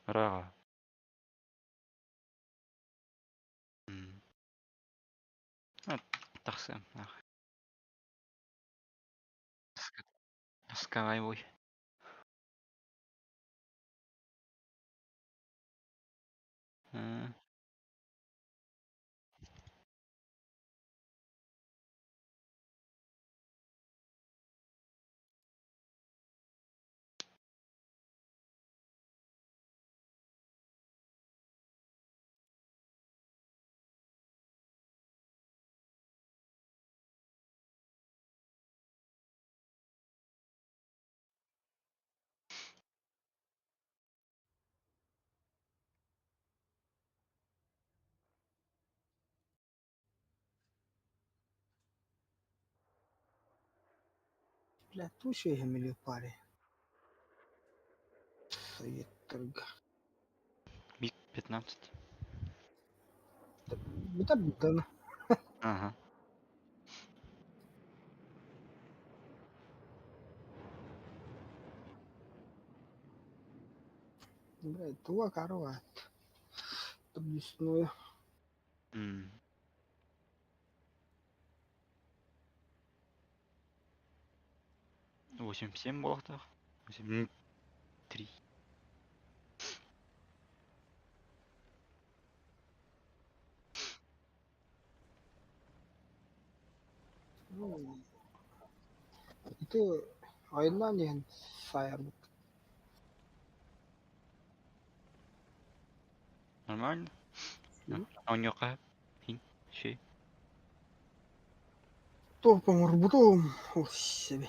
Ыраах. М. Тахсыам. Тоскаҕай Бля, туча иһэмили паре. Сайыттарга. Бик 15. Бүтэр Ага. Бля, туга карват. Объясную. 8-7 буолуохтаах. 8-3. Ну, ити айыллаан иһэн саайарбыт. Нормально? Оонньуохха хин ши. Туох оҥорбутум ол себе.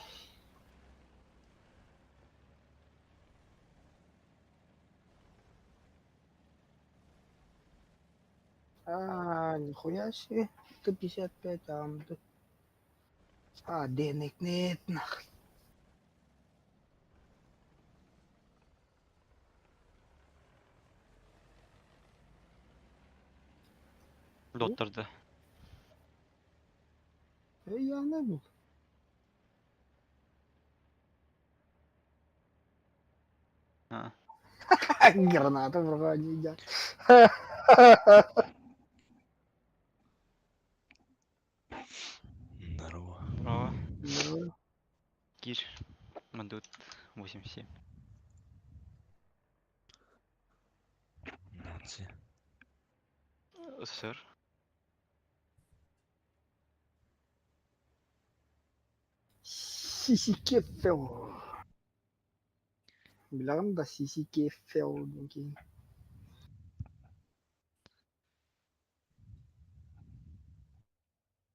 А, нихуя себе. 155 амды. А, денег нет нахуй. Дотторда. Эй, я не был. А. Граната вроде идет. Здорово. Здорово. Ну, Кир. Мандут 8-7. Нация. СССР. Сисикефел. Билэҕин да Сисикефел диэн киһи.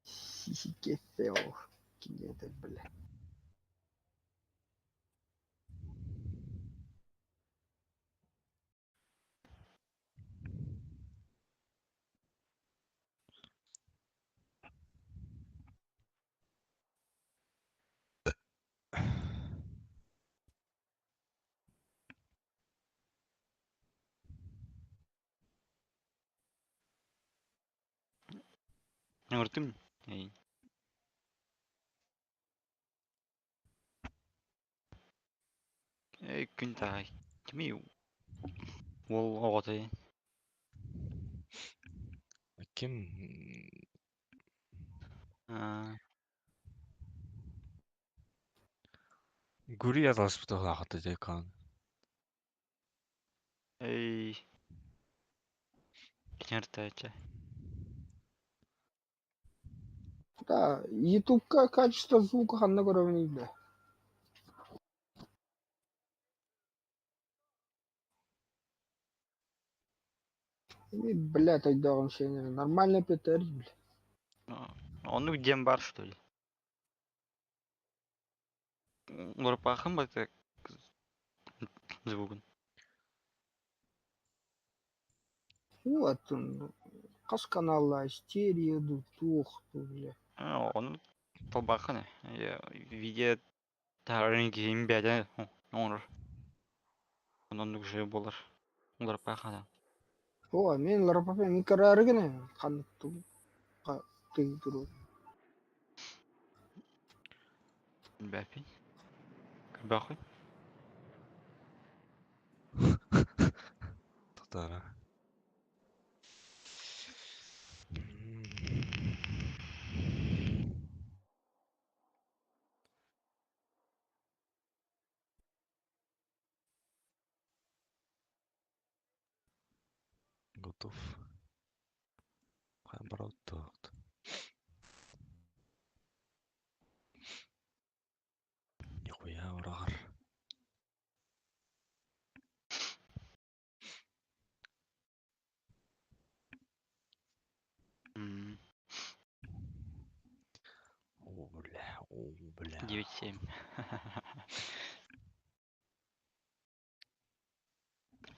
Сисикефел. Ким диэн бля. Ыҥыртым. Эй. Эй, күн таай. Кими уол оҕото Ким Аа, Гүри яласпыта декан. Эй. Кинертача. Да, Ютубка качество звука ханна көрөбүн бля. Бля, өйдөөҕүм сиэнэ нормально петер, бля. Оннук диэн бар что ли? Лорпахым бата звугун. Вот, хас каналла стерео ду туох ду бля. Ону толбахын видео таарын киһим бэдэ оҥорор. Оннук же буолар. Лорпахана. О, мен ларпапа мен карары гына ханнык ту ты туру. Бэпин. Бахын. Тара. Готов. Хайа барар. Нихуя ураҕар. О, бля, о, бля. 9-7.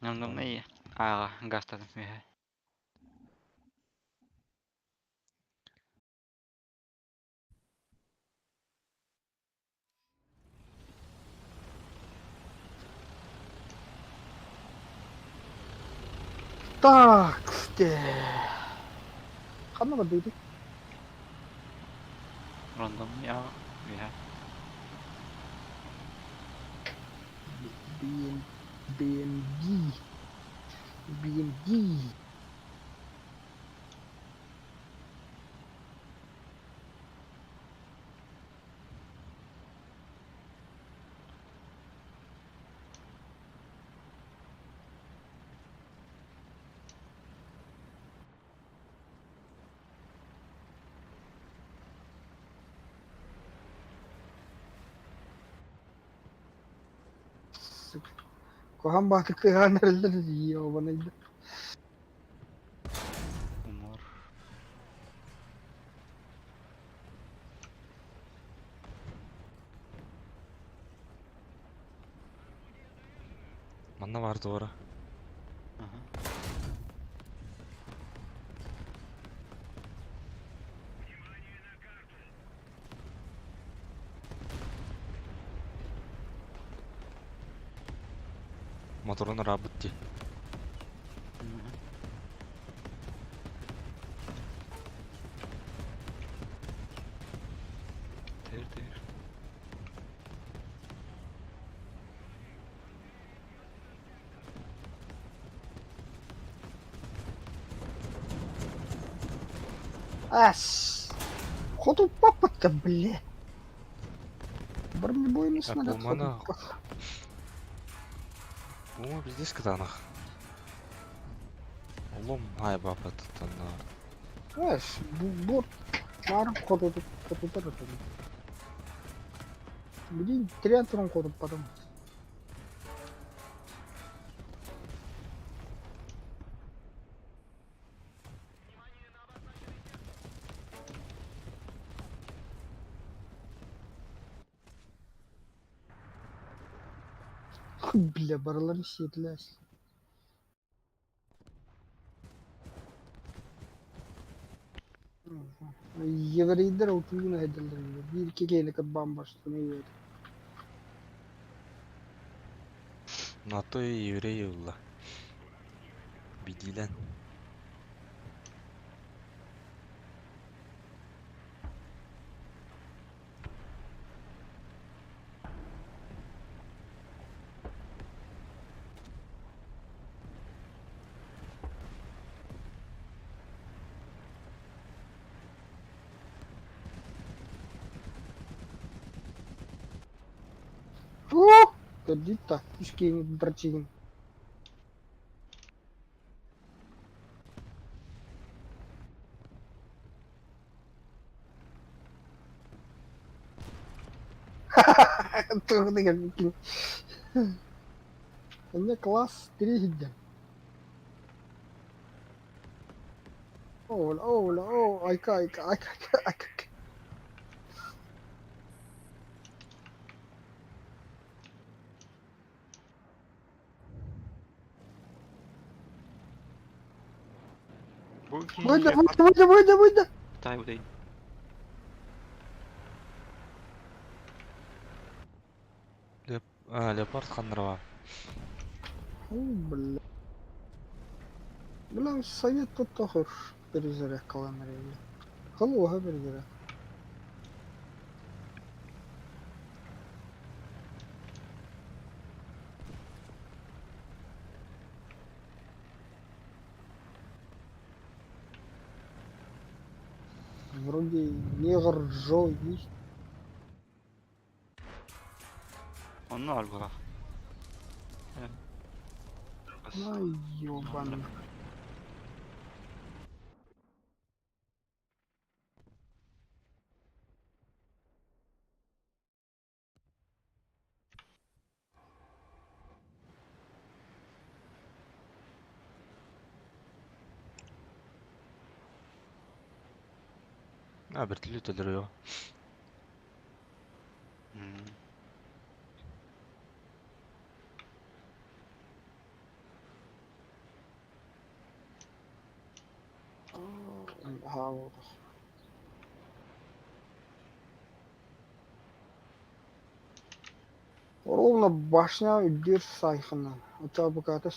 Нам А, газ там. Так, сте. Ханна бардыгытый? Рандомный А. Үһэ. BM, BMG. BMG. Сука. Куһаҕан баатыктыгаан эрэллэр ёбаный. Умор. Манна бар туора. Ага. Моторун ырабыт дии. Тыр тыр. Ас. Хоту папа-то, бля. Бронебойный снаряд Пумана. хоту. О, пиздец кытаанах. Олом ай бапаттан. Ас, борт. Мар хоту хоту тар. Блин, триатрон хоту потом. Бля, барыларын сиэтилээс. Еврейдер утугун эдэллэр. Биир кекени кырбаан баштын үйөт. На то и еврей улла. Бидилен. О, Кадита, искин братин. Тугны Мне класс 3 гидя. Ола, ола, о, айка, айка, айка, айка, айка. Буги. Выйди, выйди, выйди, выйди, выйди. Тай удай. А, леопард ханнарова. О, бля. Бля, совет тут тоже перезарядкаланар. Холуга перезаряд. Где негр Джо есть? Онно албаҕа. На ёбаный. А, вертолет өлөрүө. Ровно башня үрдүөр сайхынан. Оччо буката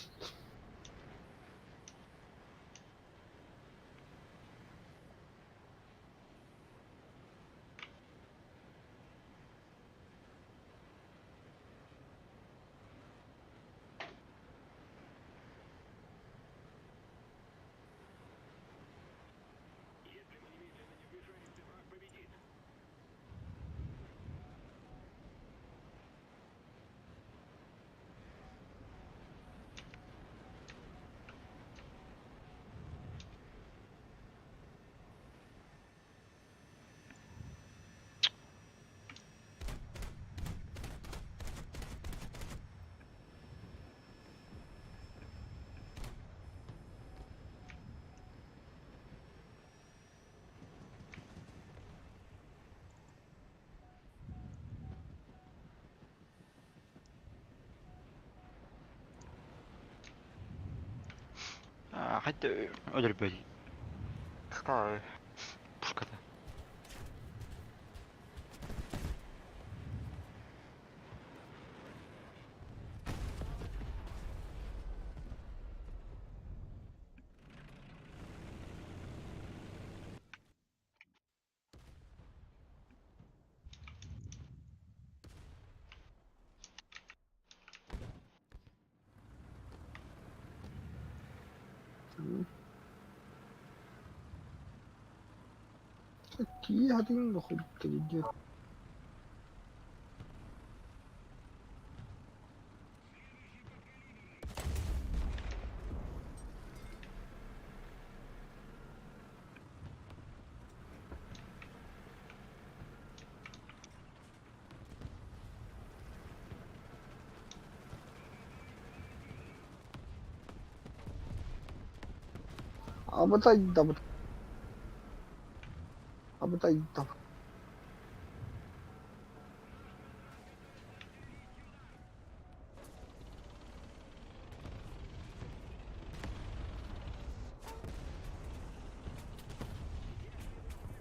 Хәтта өлөрбөй. Пушката. Тиийэ сатыырын дохуй. Абытай да абытай да.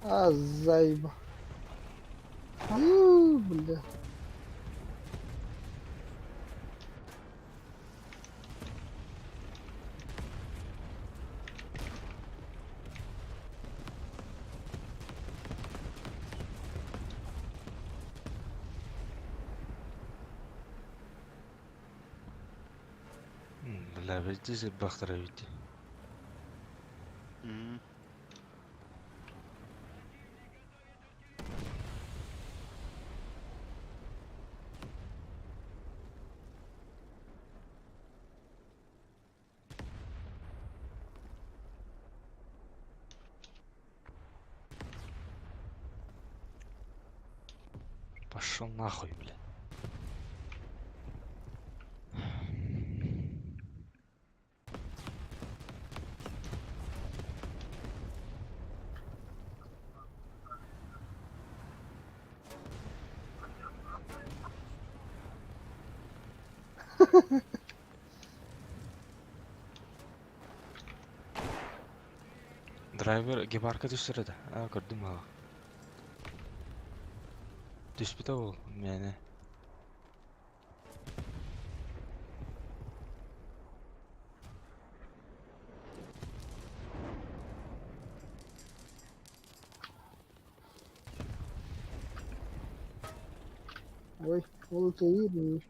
А, заеба. Ю, бля. Бля, везде бахтара ведь. Пошел нахуй, бля. Драйвер гибарка түсіреді. А, көрдім ала. Түспіті ол мені. Ой, ол тыйыр.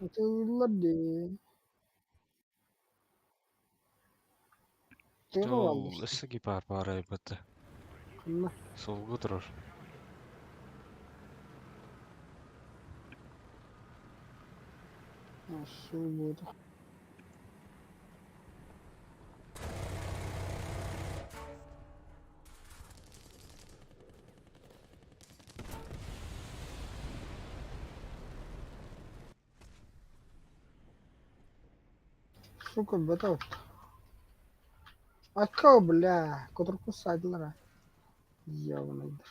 Ытыыллар дии. Тыаҕа Ол бааллар. өссө гепард баара эбэтэ. Ханна? Суолга турар. Суол буолуо. Сука, бөтө. Акка, бля, кутурку саадылар а. Ёбаныйдар.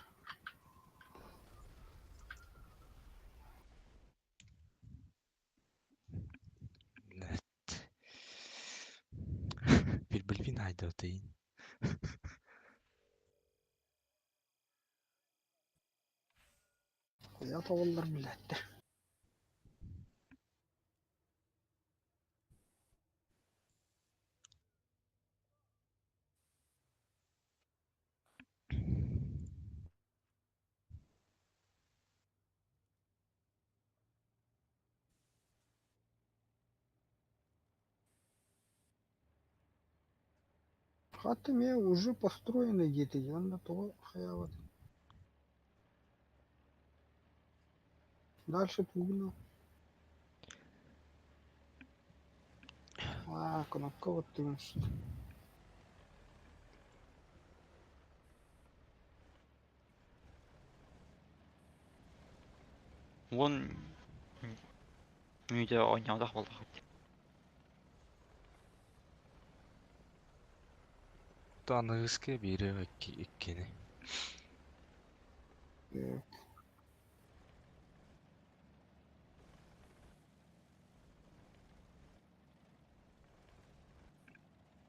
Блядь. Билбилбин айдатыйын. Хайа тобуллар блядь. Хата мне уже построены где-то, онно того хайа Дальше пугну. А, кнопка вот ты. Вон мүдө оонньоодох буоллахпыт. Аныгыска биири иккини.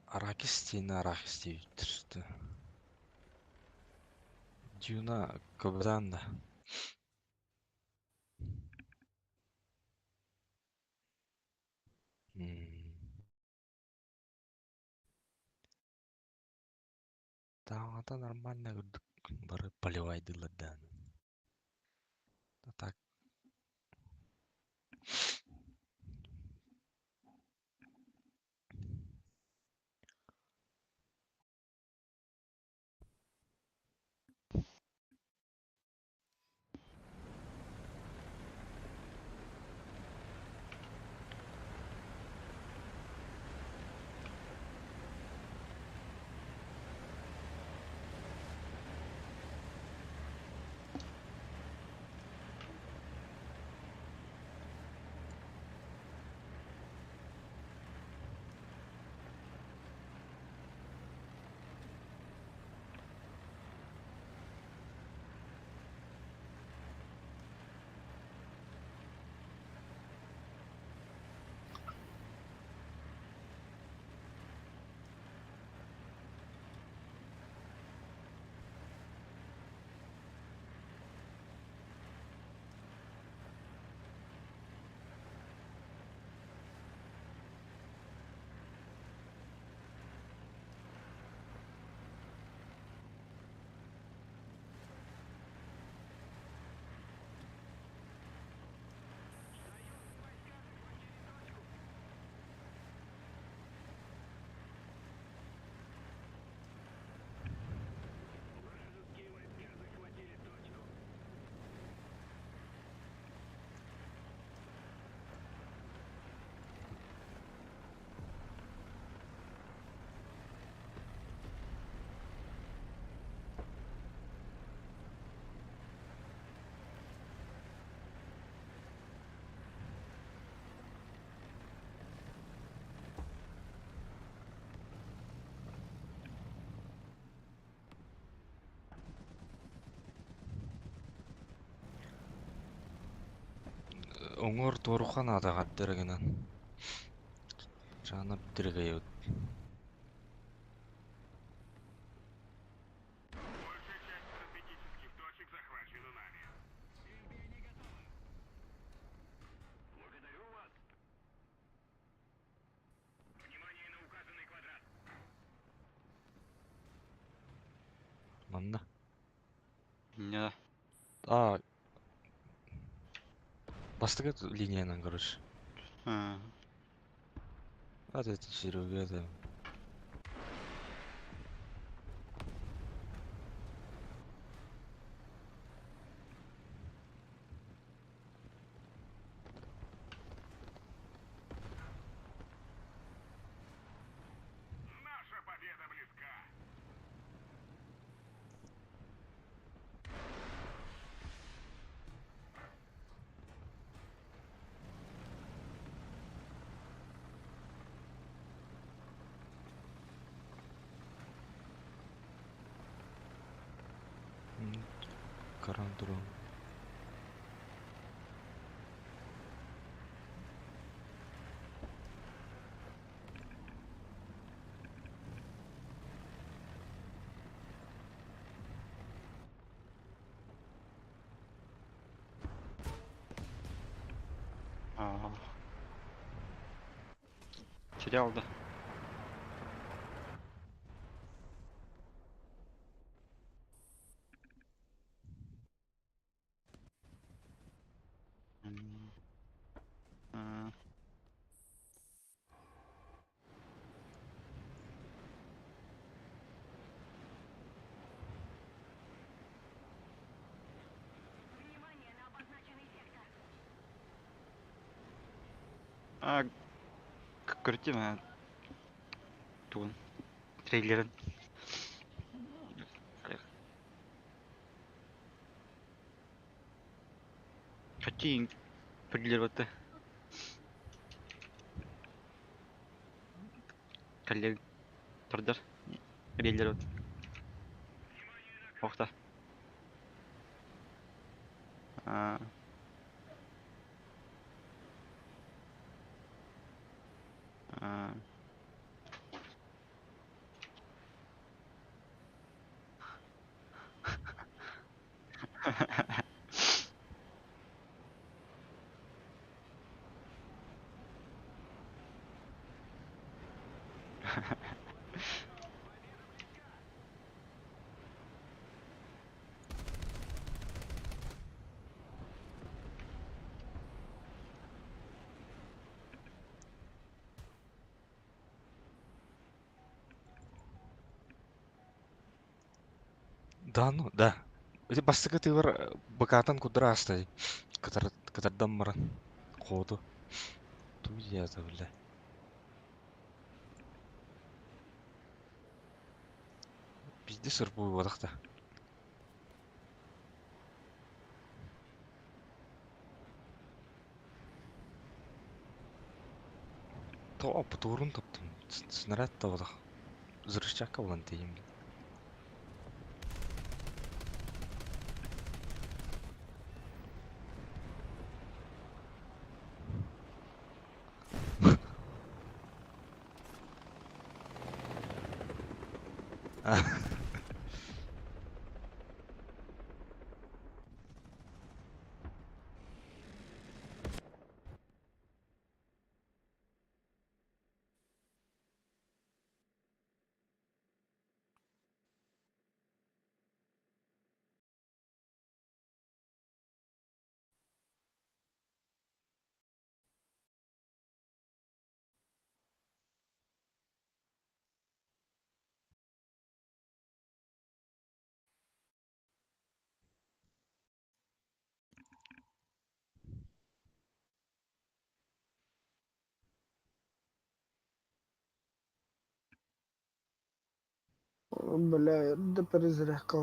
Аракис диэн арахис диэбиттэр. Дюна кыбытаан да. Таҥата нормально курдук бары поливайдыыллар даҕаны. А так Оҥор туорухан аатаҕардара гынан. Чаана бүтэрэ Манна. Не. А. Бастакы линиянан короче. А, А это Серега там. Карандрон. А. Терял, да. М. А. А, көрдүм ээ тугун трейлерин. Хотя трейлер коллег турдар трейлер вот. Охта. А. А. Да, ну, да. Ити бастакы тыыбар бакаатан кудра астай. Кытар кытардан баран. Ходу. Туу диэта бля. Пиздец ырбуй буолахта. Топ туурун топтум. Снаряд табалах. Взрывчатка булан тиийим. Бля, да перезарядка.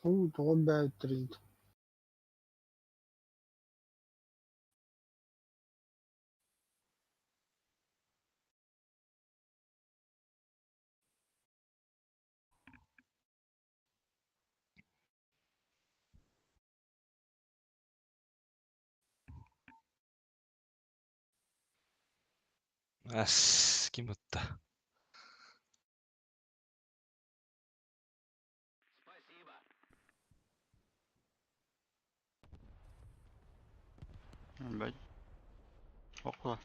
Уу, тоҕо бээттэрин. Ас ким ытта? Окула.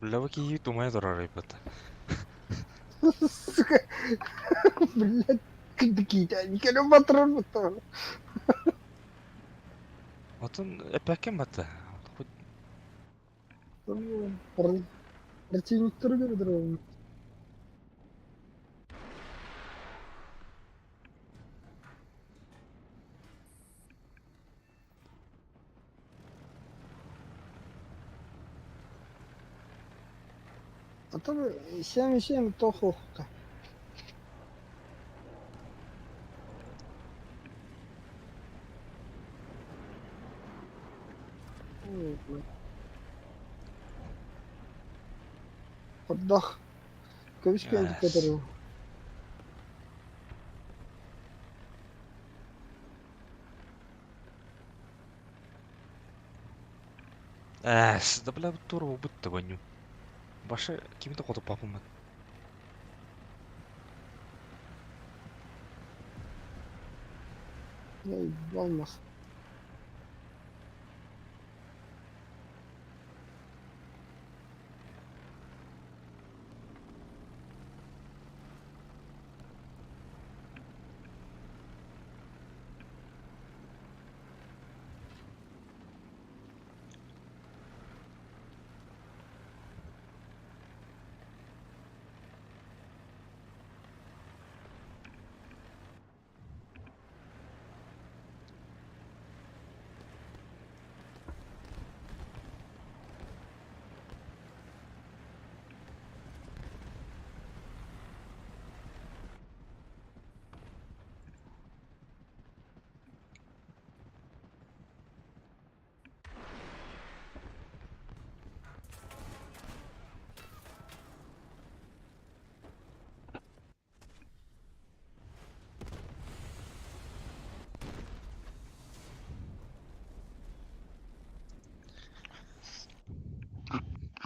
Бля, киһи тумай турар эбит. Сука. Блядь, кидикиitä. Mikä ne patron mutta. Отон эпэккин бата. Противниктер көрдөрөм. А то 7,7 тохохта. Хордох. Көбүс Эс. көтөрү. Эс, да бля тура убытта воню. Башы кимді қотып папымын. Алмас.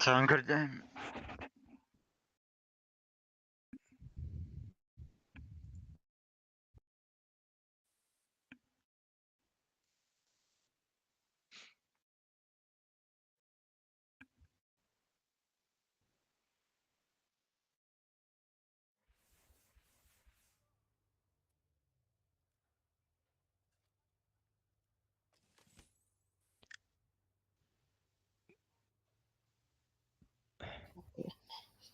Саан көрдөм.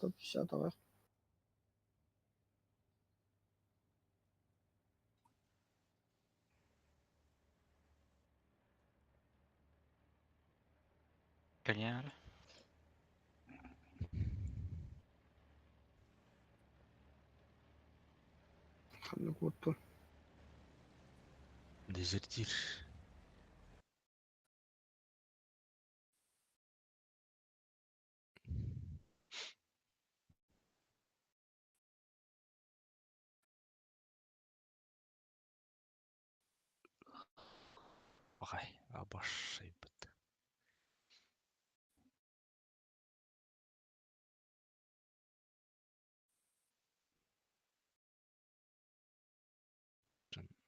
150 давай. Кэлиэр. Ханнык куоттун. Дезертир. Ағай, абаш эбит.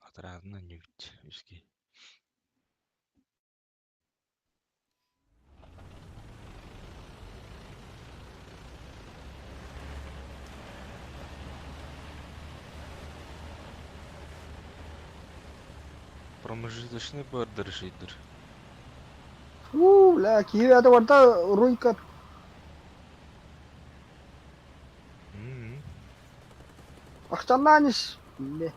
Атыраадына нють үски. Промежуточный бордер жидер. Уу, бля, киһи это барта руйка. Ахтананис. Бля.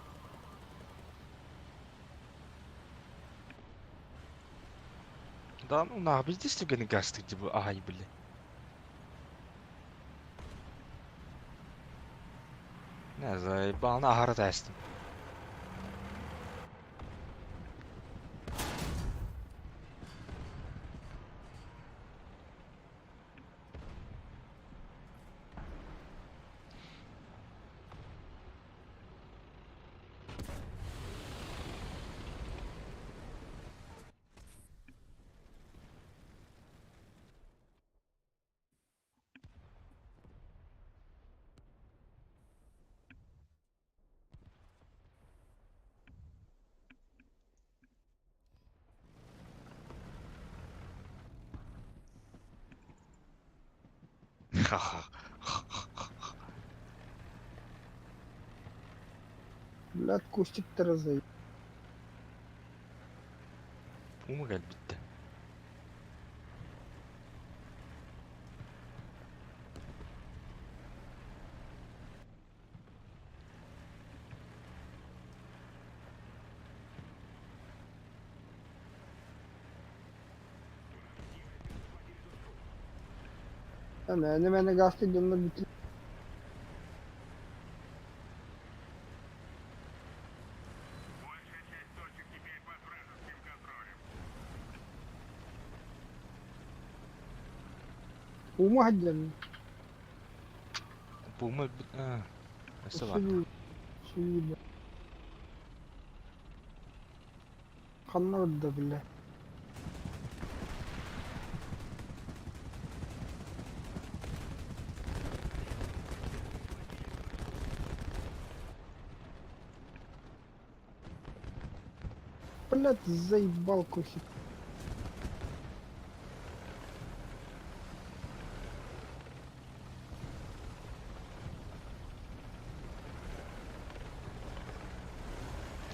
Да ну на, везде стиганы гасты, типа, ай, бля. Не, заебал, на ахара тестим. Ха-ха. Блядь, кустиктары заеб. Пума кэлбиттэ. Мээнэ мээнэ гаастык дьоннор бүттүлэр. Пума сылдьан. Пума өлбүт. Аа. Өссө баар. Сүүй. Ханна барда бile? Блядь, заебал кухи.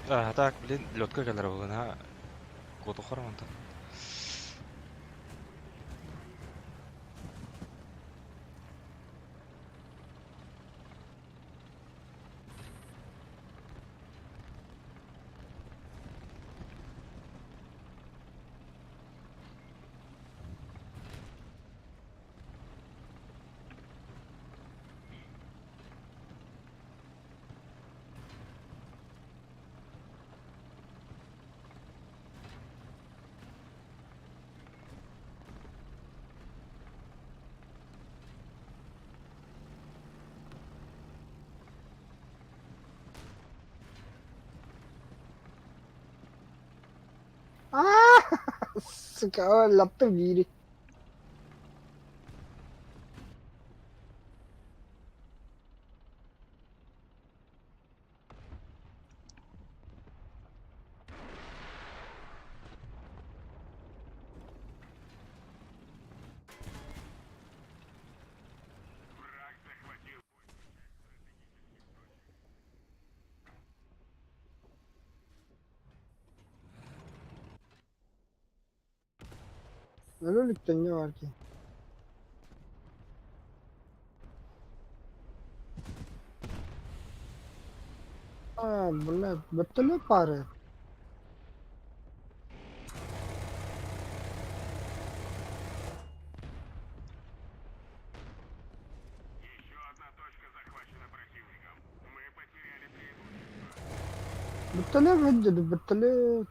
А, так, блин, лётка кэлэр буолан ha. Куотухар мантан. Сука, лапты бири. Өлөлүктэн не бар ki? А, блядь, вертолет пары. Вертолет выделили, вертолет.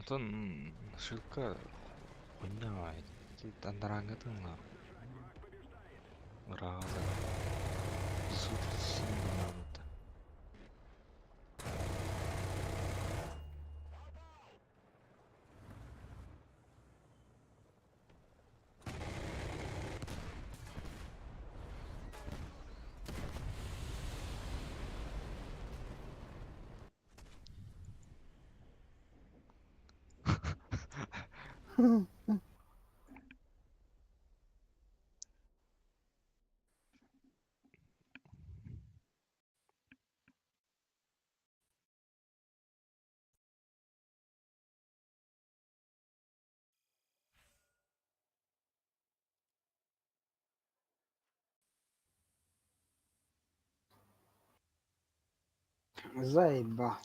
Онтон ссылка хуйня андарааҥҥа тыыннаах. Ыраата. 537 гыммыта. Заеба.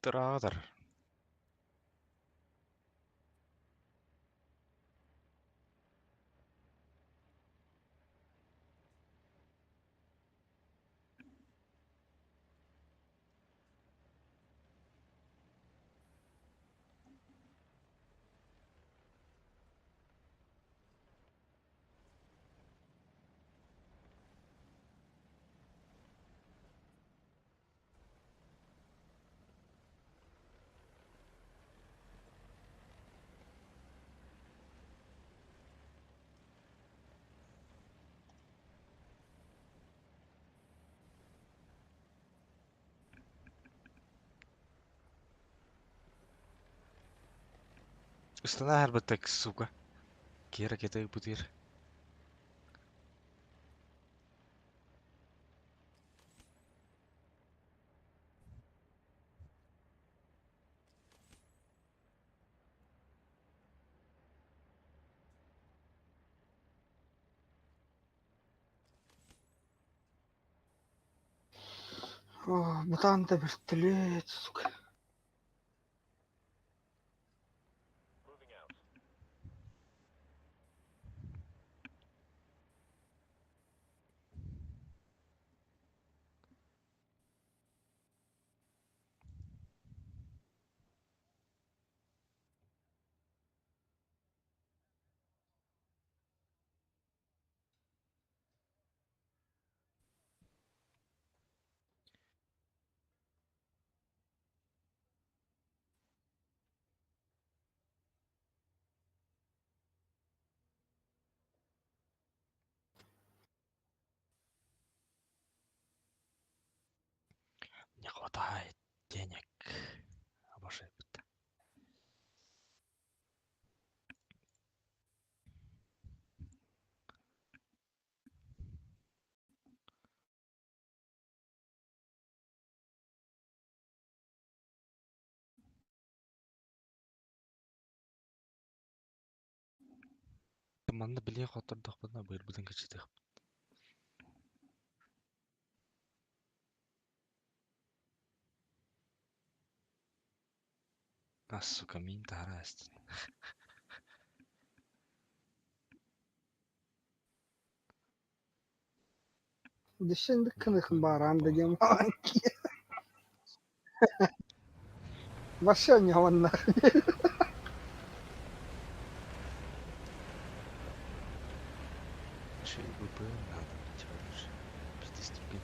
Тыраатар. Ыстана аһарбыттак, сука. Киэр ракета ыппытыгар. О, бутаан да вертолет, сука. Не хватает денег. Обожаю. Манна билиэ хоттордохпуна быырбытын кыччатыахпыт. А, сука, мин таһара астын. Дешендик Ну-ка, кыныхын бааран понял. деген маленький. Вообще не онна. Еще и ВПН надо, блядь, оружие. Пиздец, другим.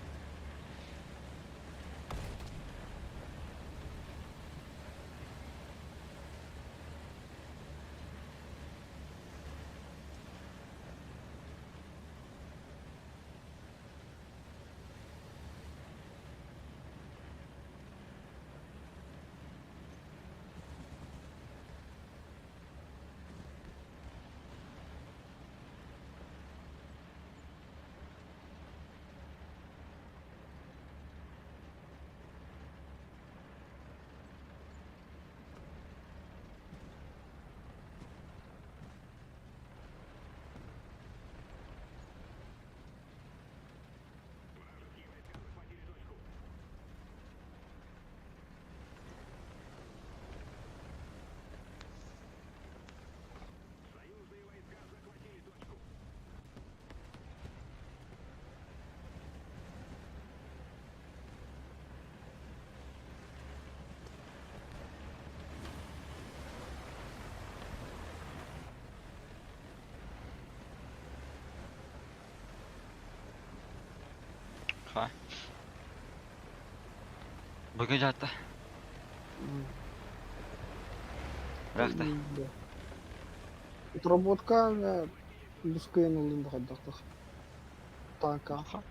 Ха. Бүгүн жатта. Бырахта. Отработка бускуен олын бахаддактах. Танка. Ха.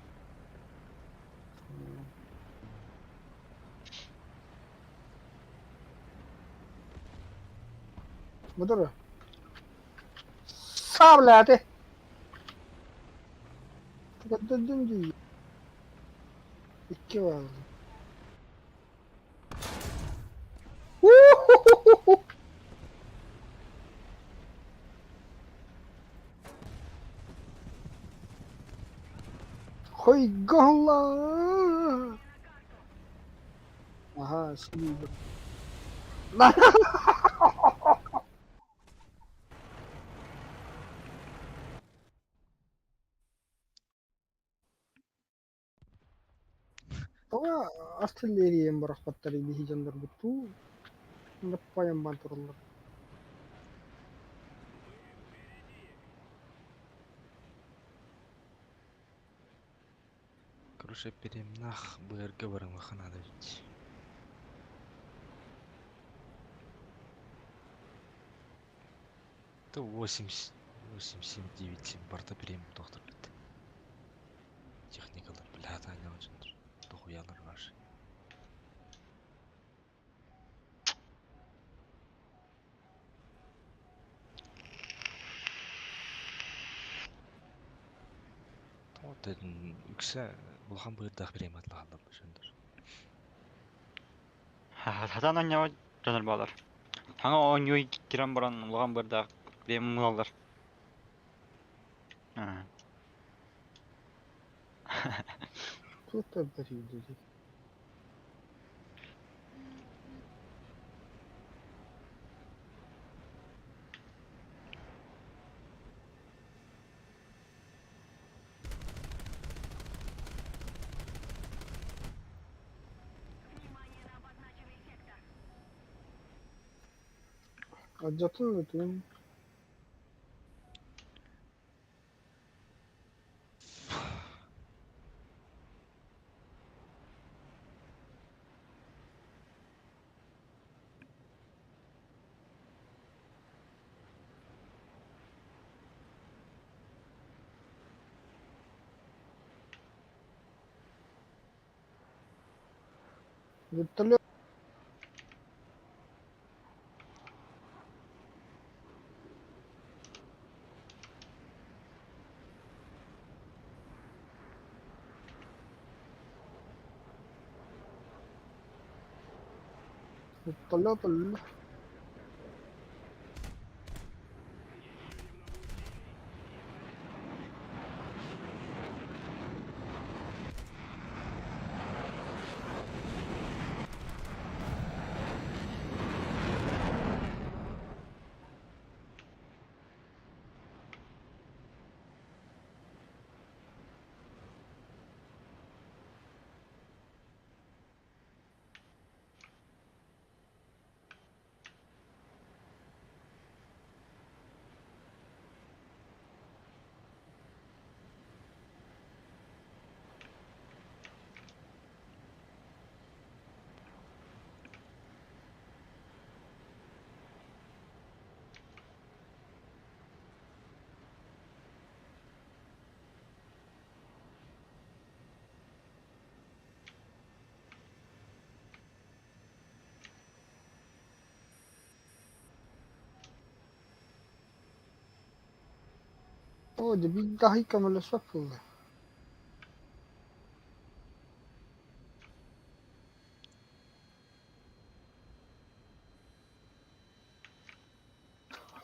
Мыдыр. Сабля ты. Тыгаддын дии. Икки бар. У-ху-ху-ху-ху. Хой гола. Ага, слива. Тоҕо артиллериям бырахпаттар биһи дьоннорбут дуу, лаппайан тураллар. Короче, перемнах БРГ барымаха надо ведь. Это 8, 8, 7, 9, 7 барта перем доктор, блядь. Техникалар, блядь, они очень дохуялар ваши. Вот үксэ улахан быырдаах бириэмэ атлаһаллар бышындар. Хатан анньаҕа дьонор баалар. Хаҥа оонньуу кирэн баран улахан бырдаах бириэмэ муналлар. Кто-то бэрийдэ. Алдьатын бүтүн. Вертолет. Вертолет өллө. Оо, дьэ биир да аһый көмөлөспөт буолла.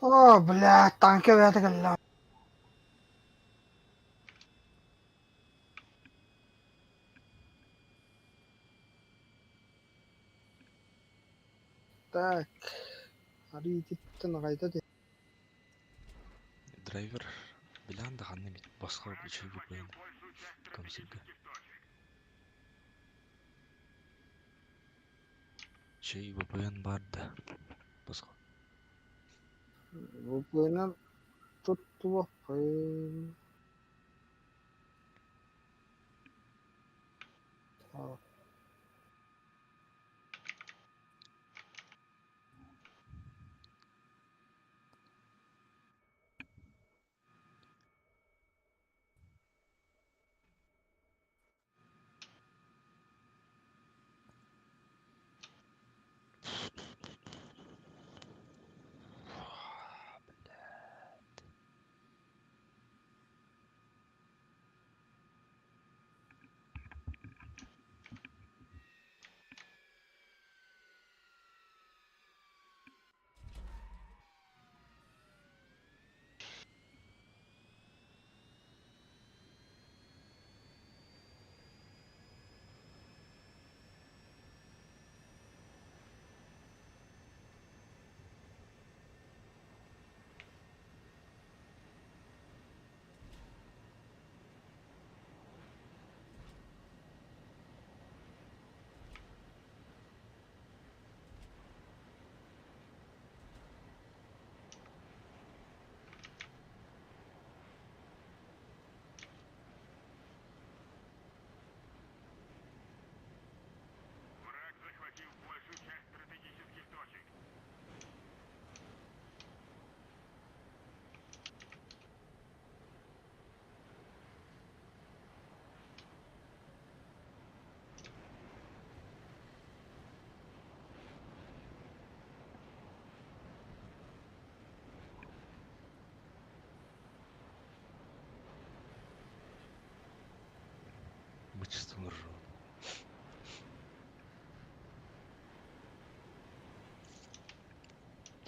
О, блядь, танка бэйэтэ кэллэ. Так, арыы ититтэн аҕайда дии. Драйвер билан да ханна эмит босхо үчүгэй быһыыны комсирга. Чэй VPN бар да босхо. VPN туттубаппын. Так. Блядь.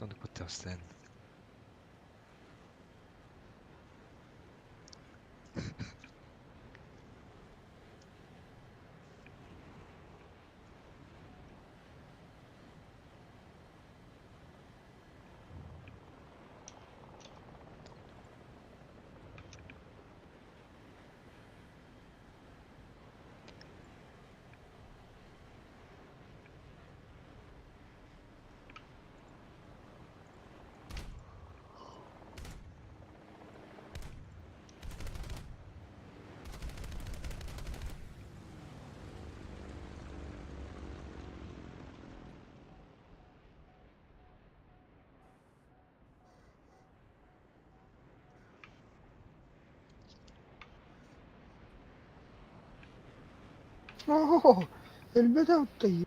Оннук постоянно. Оо, өлбөт оттой.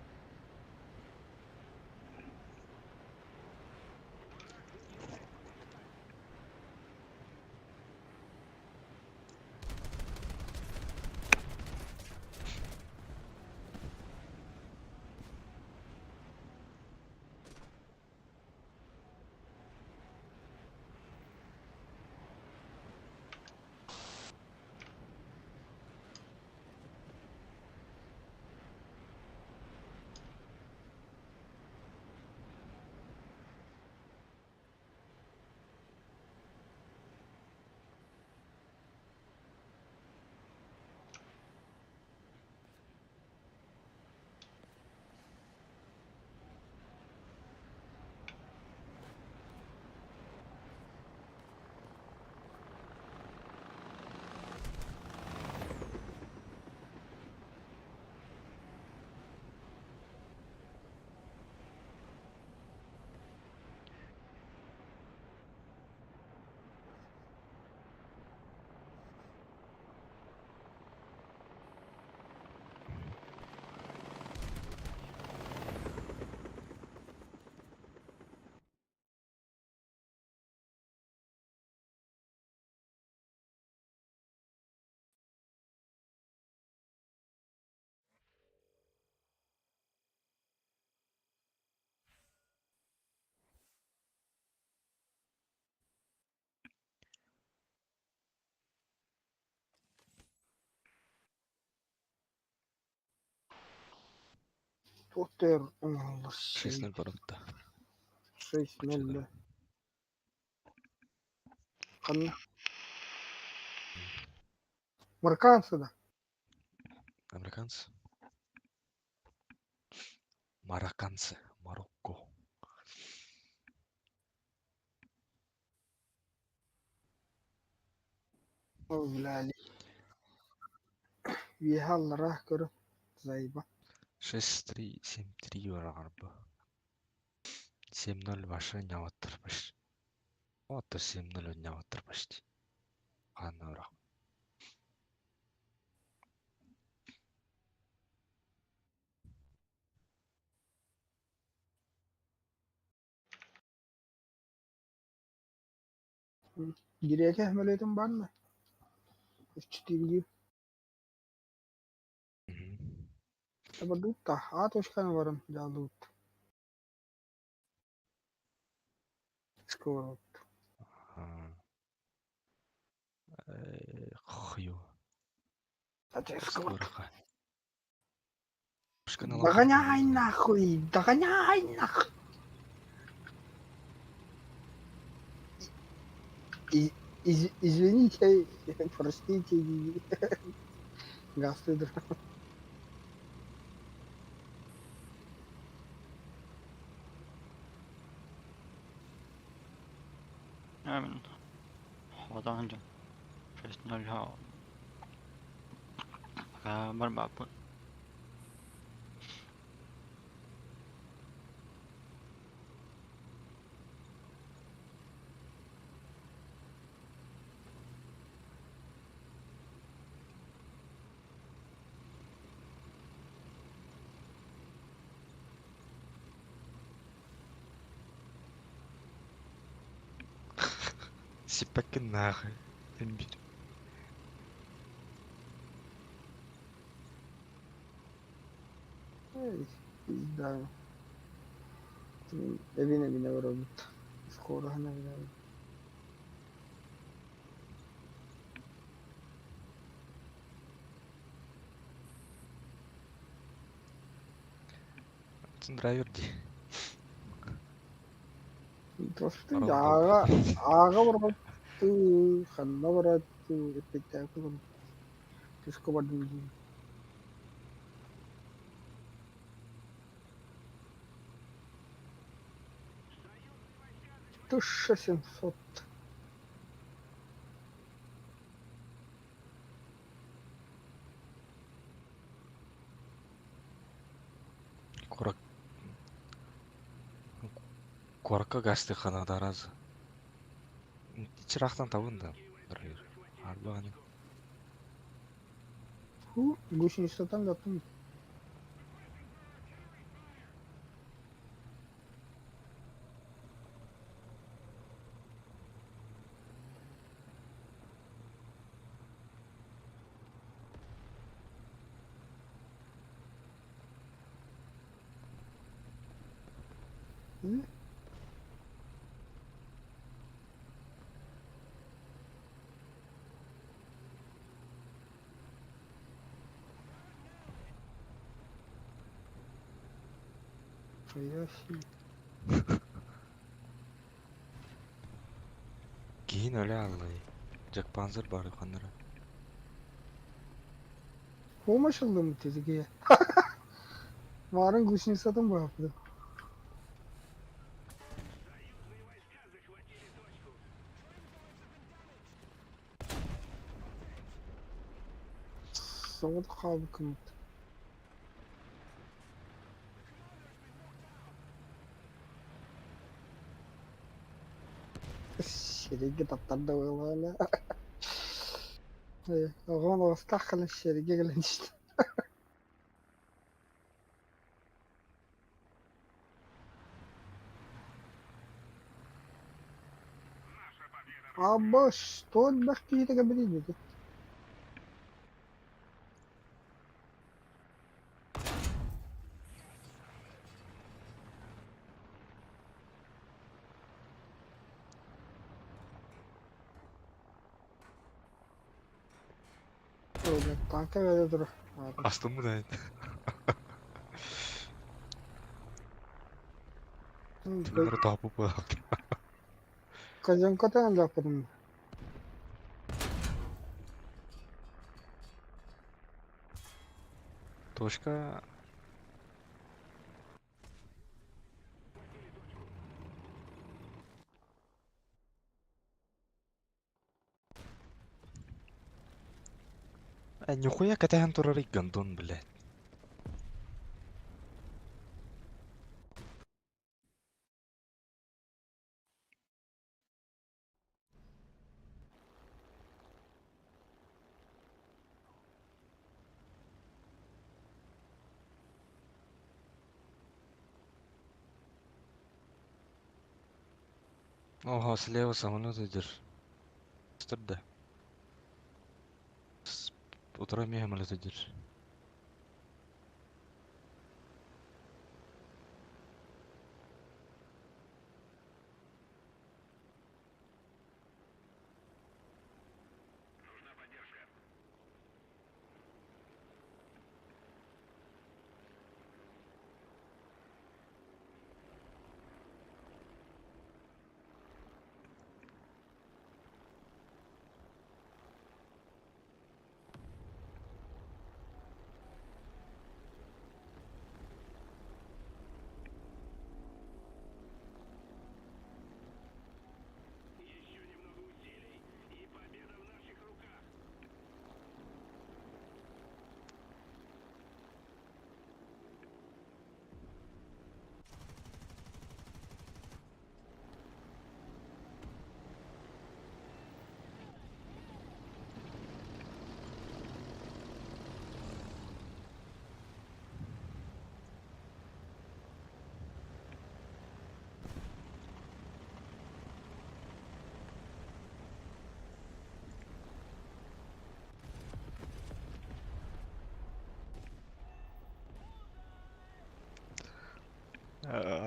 Туох оҥоһуллар 6-0 барбыта. 6-0 да. Ханна? Марокканцы да? Американцы. Марокканцы. Марокко. О, бля, үөһэ аллараа көрө заеба. 6-3, 7-3 барарба. 7-0 башы няваттар баш. Вот 7-0 няваттар почти. Ханна Гириэкэ мөлөтүн барна. Үчтиги. Табадутта, аатушканы баран жаалуут. Сковород. Хую. Сковород. Догоняй нахуй! Догоняй нахуй! Извините, простите, гастыдыр. Амин. Хадан жан. 6-0 ха. Пока барбаппын. Сиппэккин нахуй. Имбирь. Эй, пизда. Эбин-эбинэ барабыт. Скороһын эбинэбит. Драйвер дии. Просто Арал ааҕа буолбут. ааҕа барбаттыы, ханна бараттыы, эппиттээки түскэ бардым дии. 1700. Куорак куоракка гастыххана аразы. Чырахтан табын да драйвер. Арбаҕаны. Ху, гусеницатан даттым. М? Пояси. Киһин өлө аллай. Джекпанзер бар ханнара. Помощь ыллым тизиге. Марын гусеницатын бааппыт. Соҕот хаалбыккыммыт. Сирэйгэ таптарда буоллаҕына. Оҕом оҕустаах кэлэн сиэргэ кэлэн истэ. Абба, что элбэх киһитэ кэлбитий дии? Танка бэрэ турар. Астыммыт айын. Түгэннэри тааппыт буолаах. Казанкатан лаппытым. Точка. А нихуя кэтэһэн турарый гондон, блядь. Ого, слева самолет идет. Да. Утро самолет идет.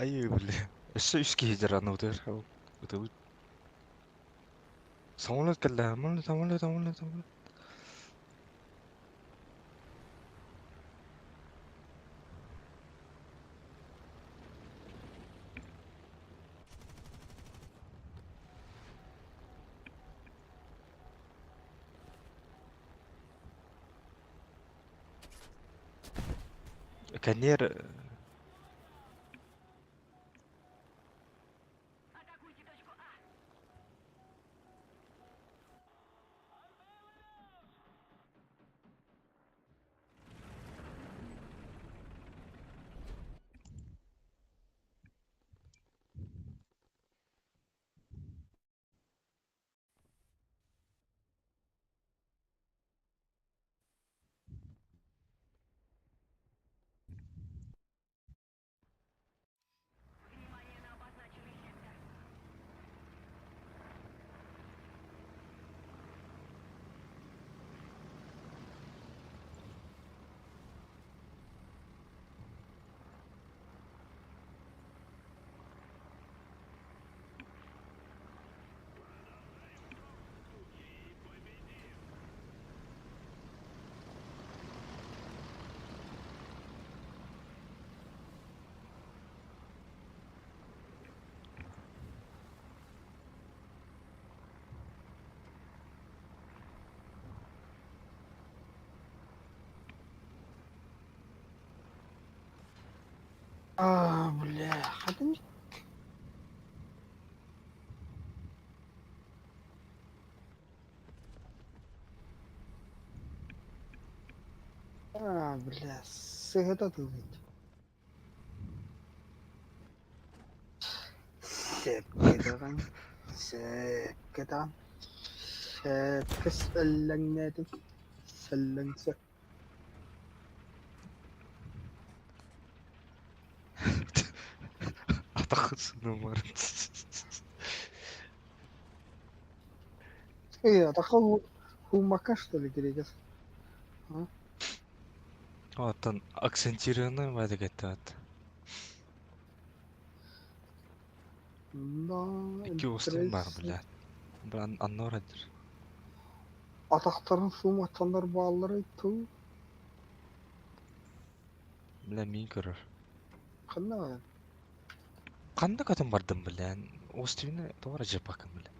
Айыы, бля. Өссө үс киһи дьараныбытыгар ытыбыт. Самолет кэллэ, самолет, самолет, самолет, самолет. Кэнниэр А, бля, хатым. А, бля, сыгыта тылыт. Сэпкэ Сэпкэ даҕан. Сэпкэ сэллэҥнээтим. Сэллэҥсэ. Атаххын сынаммарын. Эй, атахха ууммакка что ли кириэкэс? Оттон акцентированный бадыгаттаат. Да, Икки уостан баар, бля. Бра аннор адыр. Атахтарын сууматтаннар баалларай тыл. Бля, мин көрөр. Ханна бар? Ханна көтөн бардым, бля. Уостуйны тоҕо жапакын, бля.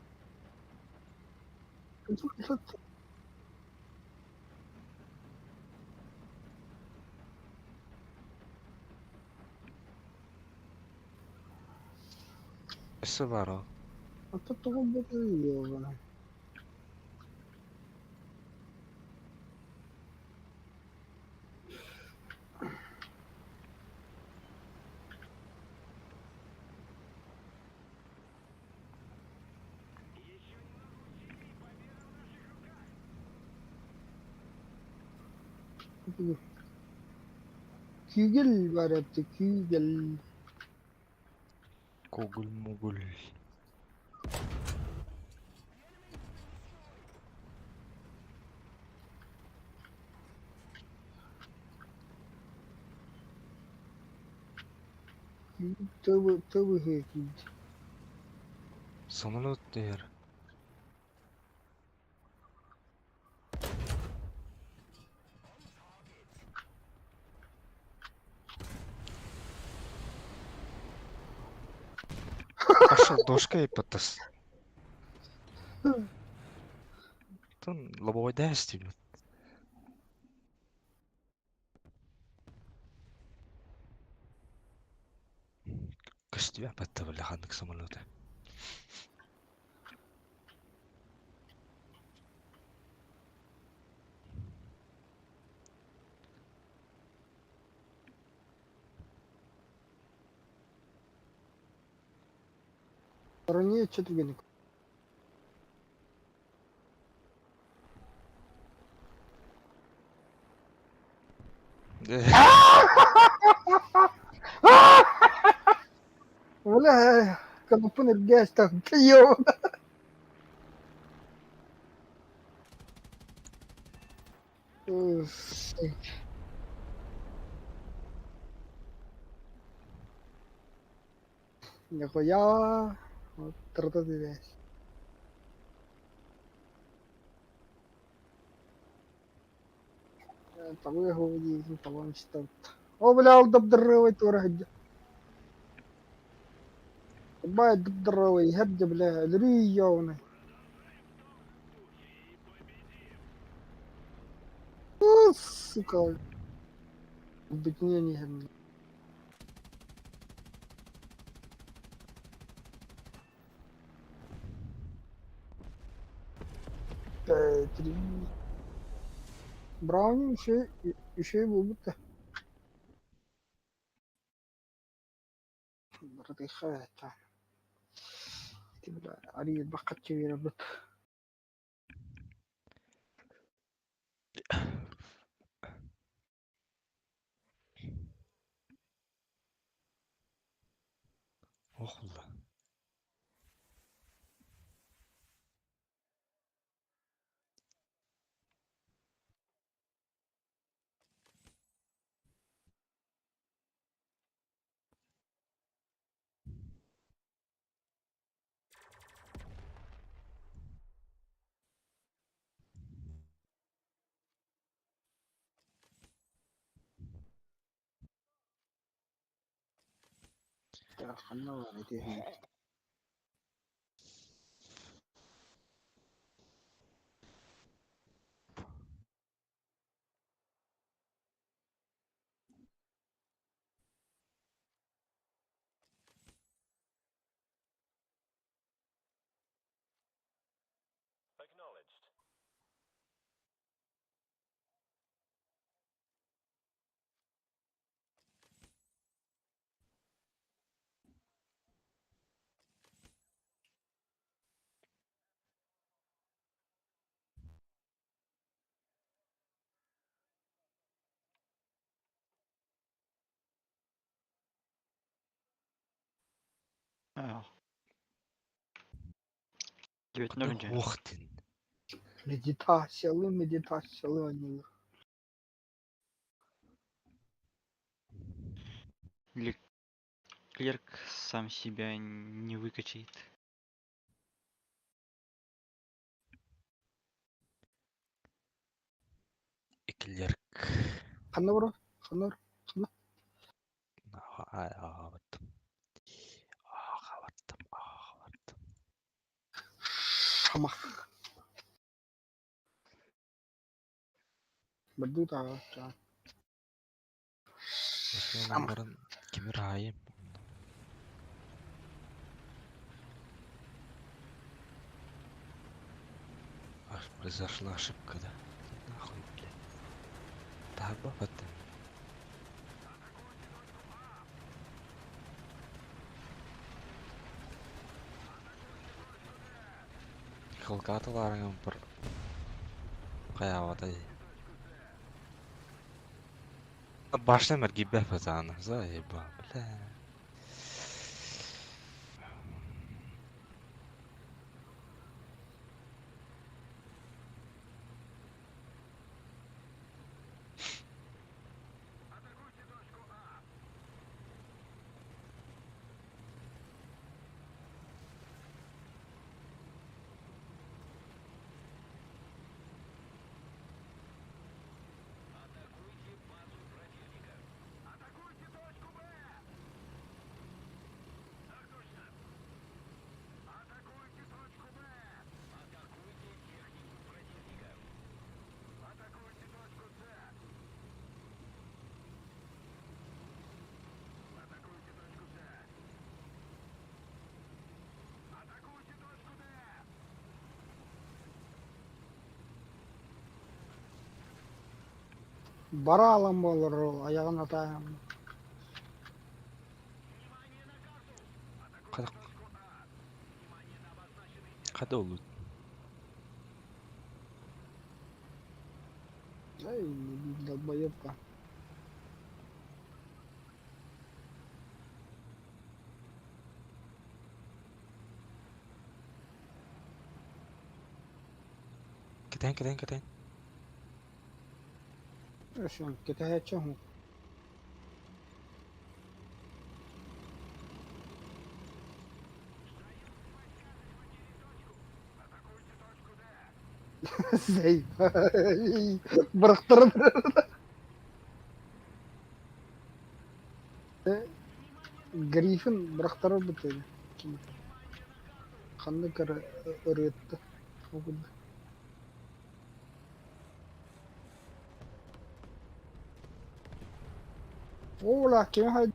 Өссө баар ол. Ата тоҕо бу? Күйгел бар эбит, күйгел. Когуль мугуль. Тыбы тыбы күйгел. Самолет дээр. Пошел дошка и потас. Тон лобовой дайсти. Көстүбэ батта бля ханнык самолеты. Броня четвертый. Бля, кнопку ныргась так, ё. Нихуя. Вот трудно. Того того что. О, бля, ол дабдырывай тура хадja. Бай дабдырывай хадja, бля, лүрүй явны. О, сука. Объединение. Пять, три. Брауни еще и будто. Братыха, ты, бля, ария бакатчы беребит. Ох, ула. Ханна бар ити. Аа. Девять ноль. Ох ты. Медитациялы, медитациялы они. Или клерк сам себя не выкачает. Эклерк. Ханна бар, ханна бар. Аҕабаттым. Аҕабаттым. Аҕабаттым. Шамах. Баду та. Шамах. Баран кимир айым. Аж произошла ошибка, да? Нахуй, блядь. Таба потом. Хылкатыларыңын бір қаябатай. Башта мәргибә фазаны. Заеба, бля. Баралам болор ол, аяғын атайым. Қада Қада ол? Эй, долбоебка. Кэтэн, кэтэн, кэтэн. Хорошо, китайча ху. Бырахтаран Гриффин бырахтарар бытыга. Ханнык эрэ ырыатта. Ола, ким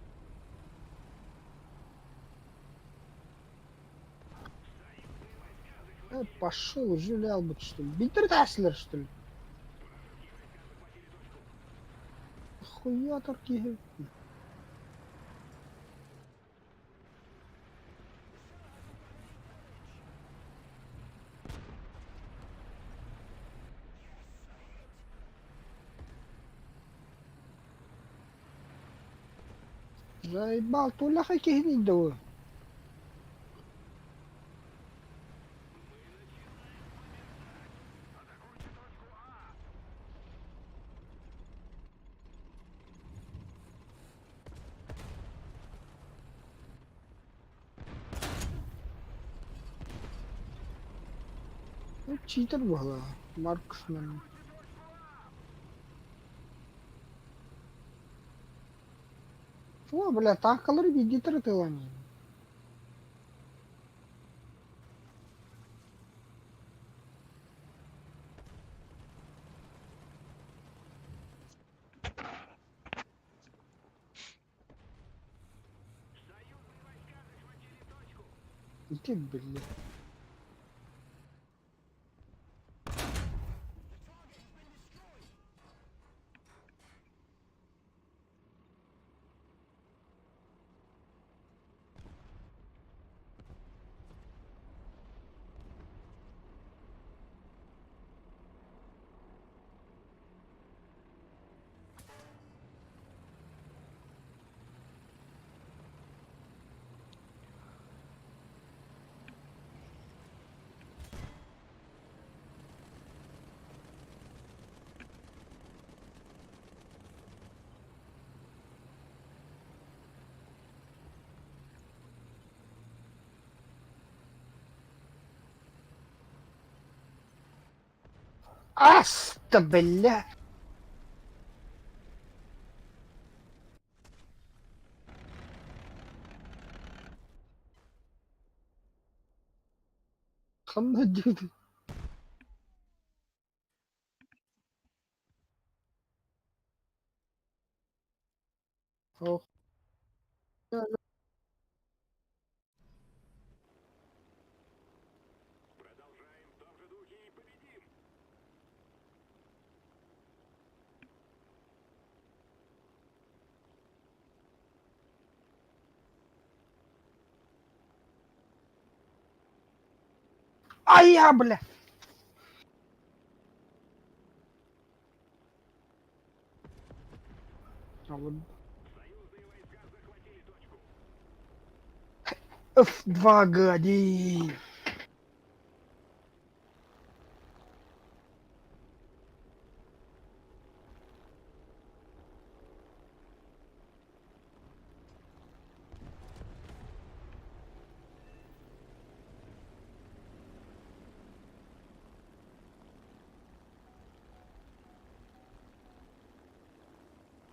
Пошел, уже албыт, что ли? Биттер тәсілер, что ли? Хуя киһи. Заебал, туляха киһини дуу. Читер буолла. Марксмен. О, бля, танкалары биирдии тыланыы. Иди, бля. Аста, бля! Ханна диэти. Ох. Ай я, бля! А вот F2 гади.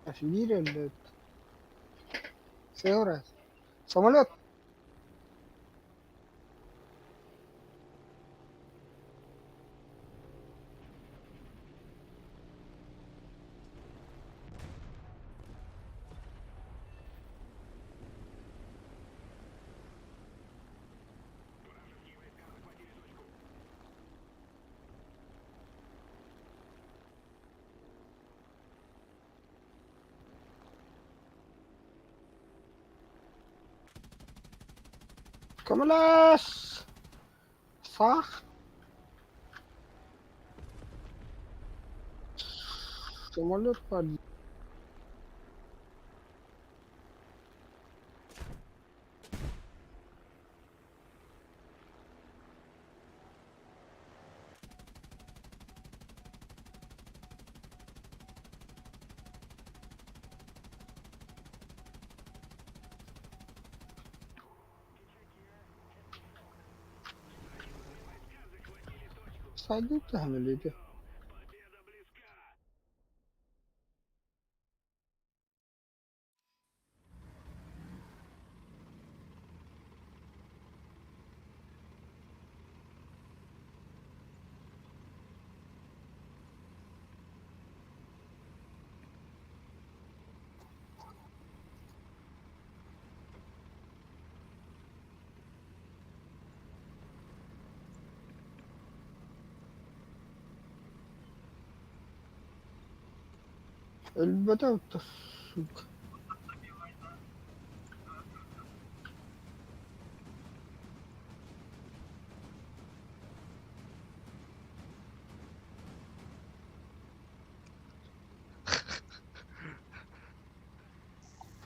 Офигели, блядь. Раз. Самолет. Көмөлөс! Сах. Самолет под... Сайдыы түһэн өлүүтэ. Өлбөтө сука.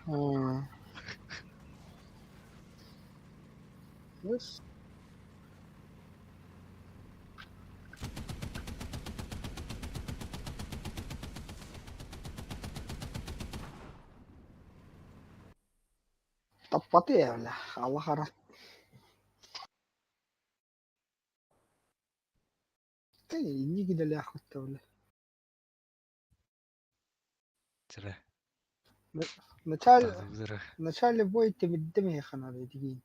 Аа. Yes. Таппаты бля, Аллах ара. Инники дэлээх бля. Тирэ. Начале, Тадыгдыра. начале бой тимирдим ханады дигин.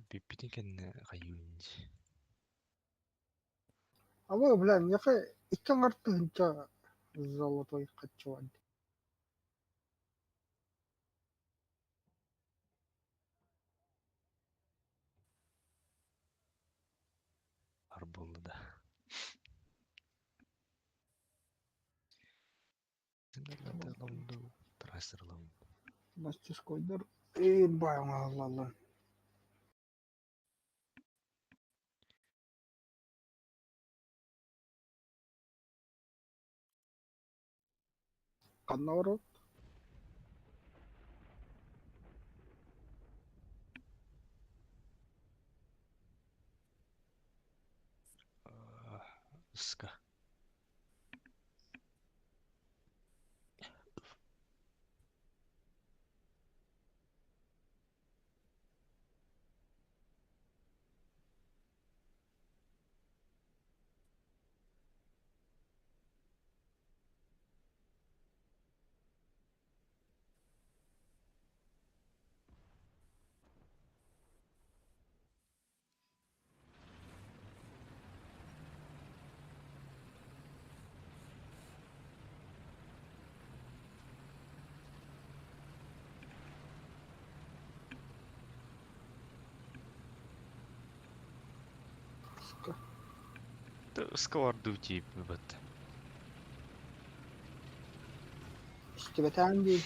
Бүппүтүн кэннэ хайыынч. Аба, бля, миэхэ икки аҥар тыһыынча золотой хаччы Ар буолла да. Трассерлам. Мастерскойдар эй бай оҥоһуллаллар. Ханна олорор? Ыска. Ыска. Ыска бардыы тиип бат. Истибэтээн дии.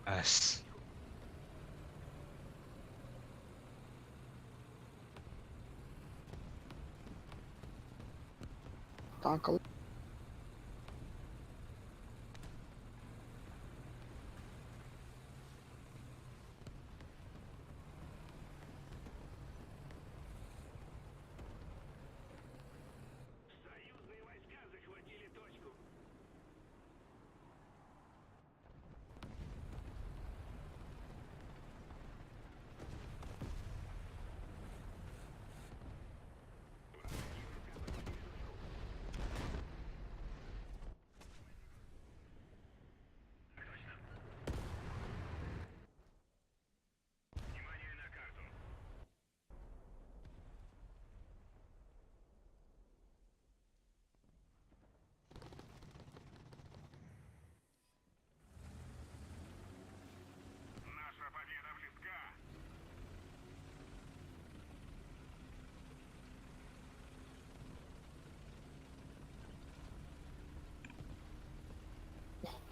Ас. Танкал.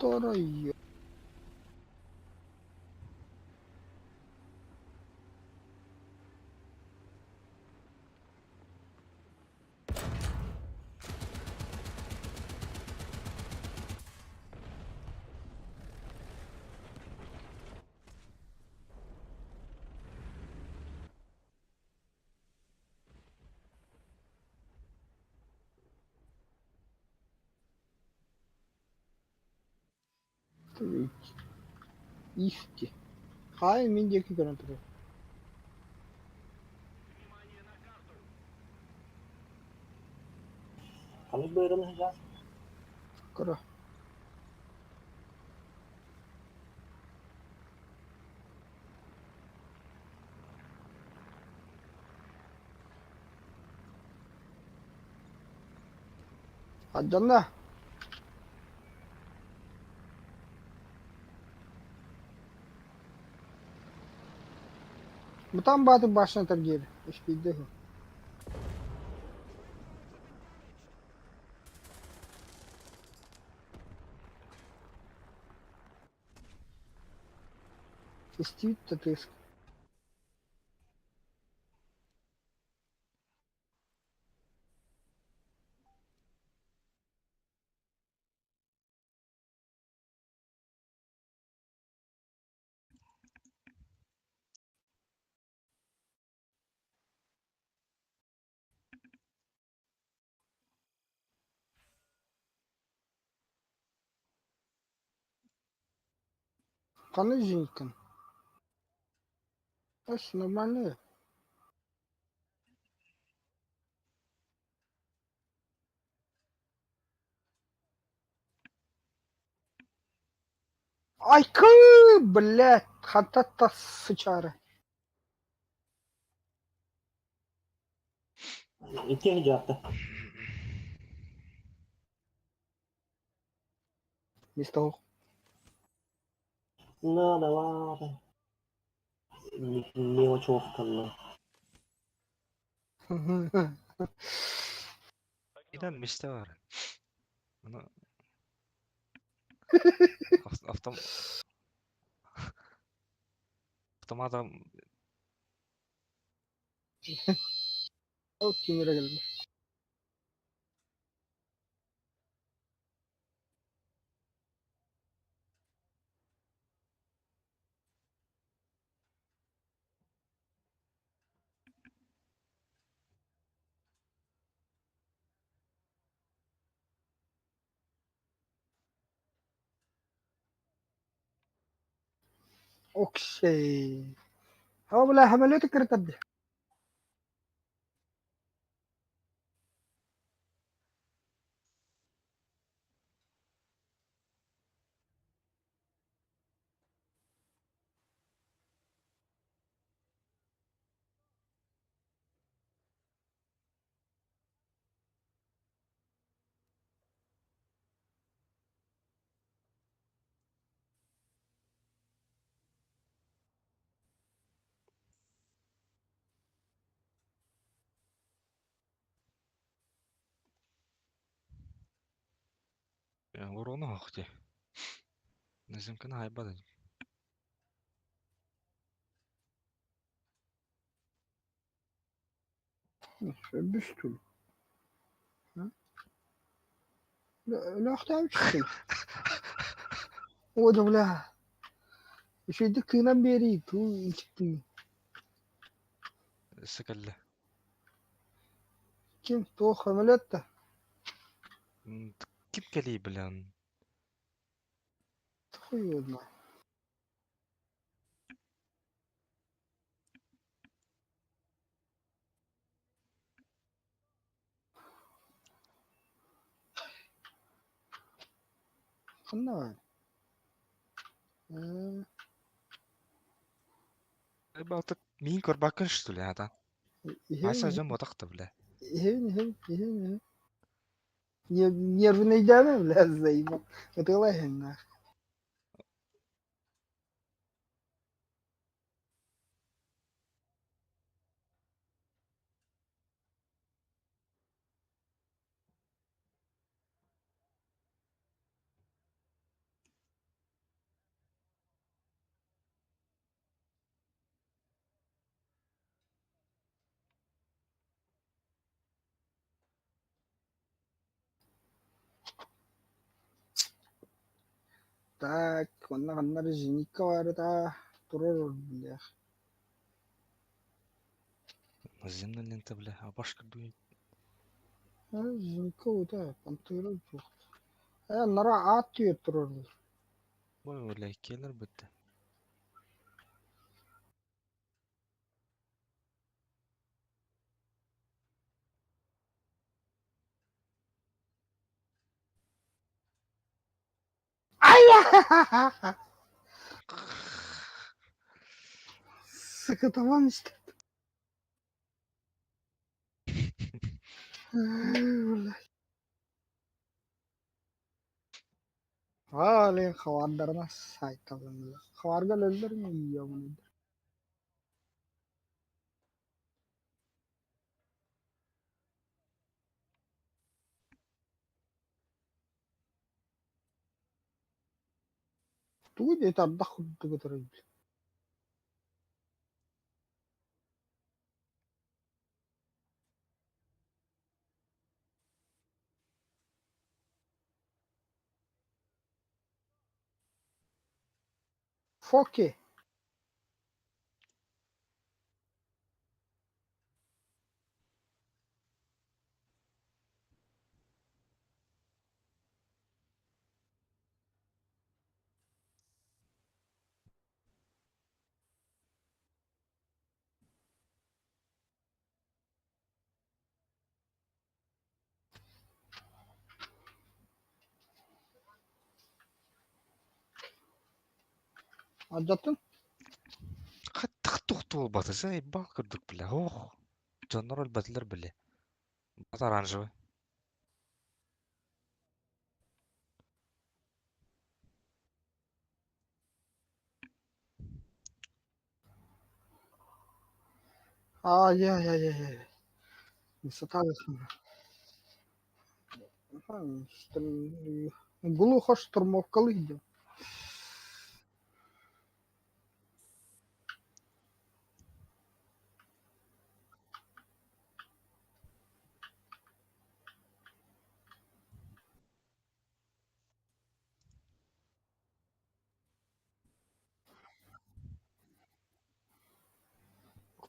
Второй. Исти. Хаай мин диэки көрөн турар. Ханнык быарын ыһыгар? Кыра. Алдьанна. Бутан баатыр башнятар диэри испиирдэ үһү. Истибит да тыас. Ханна дьиҥкин? Эс, нормальный. Айкы, блядь, хантан сычары. Икки дьаатта. Мистер. На, давай. Мелочевкалла. Инан мисте бар. Аны автом автоматом Ол кимире келди. Окей. Хава бля, хамалете кыртады. Урона охти. Назимкана хайбада. Бүстүл. Лөхтәүчтүл. О, бля. Үчүгүйдүк тыынан биэрии, туу инчиктин. Сыкалла. Ким туох самолет да? Кип кели, блин. Хуй его знает. Ханна баар? Балта мин көрбаккын что ли, ата? Аса жон ботакта, бля. Иһин, иһин, иһин, иһин. Нервнейдәме, бля, заебал. Ытыалайһын нах. Так, онно ханна эрэ зенитка баар этэ, турар биллээх. Наземная лента, бля, а башка дует. Зенитка ута, пантера суох. Ээ, нара аат түһэр турар. Бля, иккиэлэр бүттэ. Ай! Сука, tamam işte. Али хавардарына сайталым. Хаварга өлдөр ми ийомун. Тугу диэт ардах курдук ытырый. Фоки. Алдьаттын? Хаттах туох буолбата баал курдук бля. Ох. Дьоннор өлбөтүлэр бля. Бат оранжевый. Ай-яй-яй-яй. Высота Глухо штурмовкалыы диэн.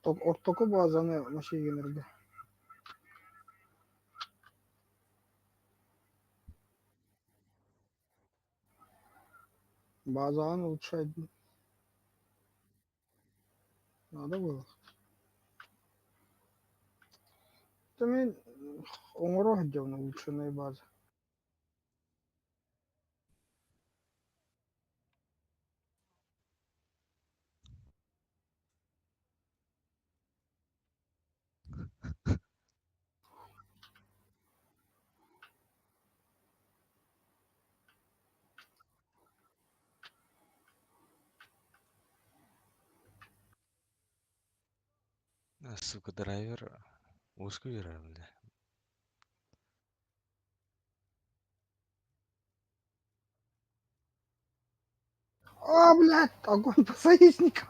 Ортоку базаны машиналарга. Базаны улучшать надо было. Это мин оҥоро сылдьабын улучшенная база. А, сука, драйвер. Узкую бля. А, блядь, огонь по союзникам.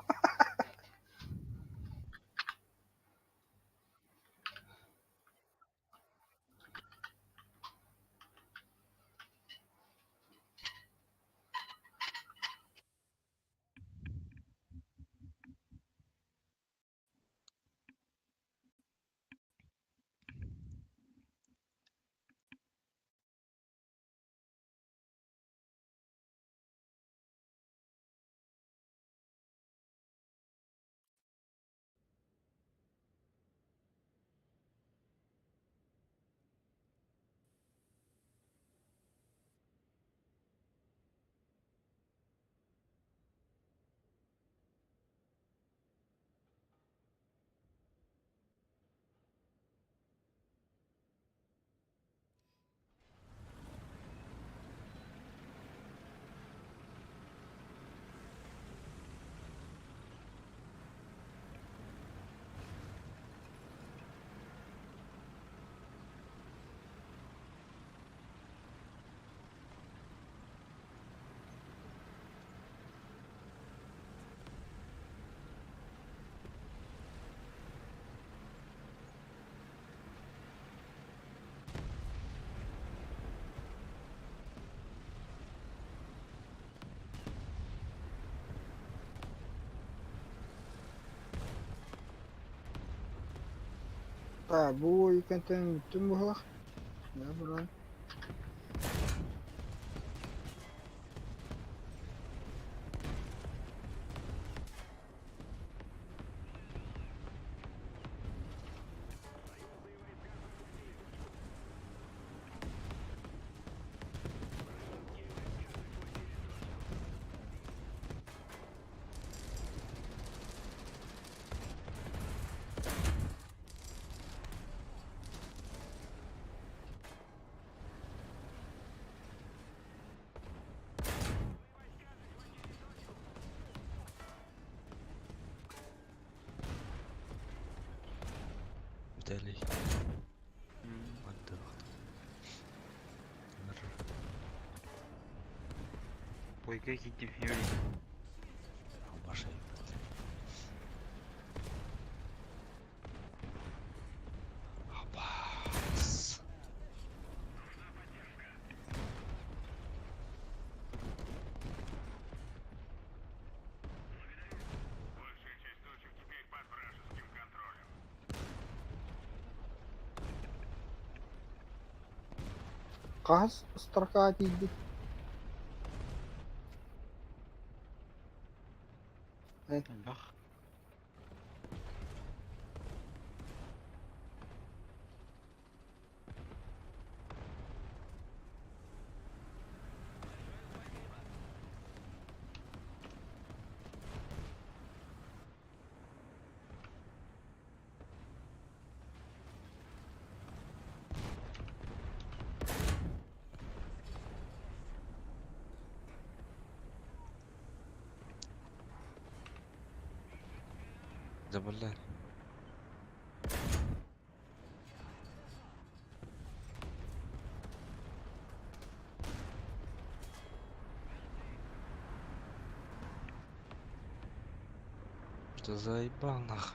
Так, бу уикендтэн бүттүм быһыылаах. Да, бра. Виталий. Отдых. Бойга киирдим Юрий. Маша ебать. Абас. Хаһыс строка тиийдик? Элбэх. Да бля. Что заебал нах?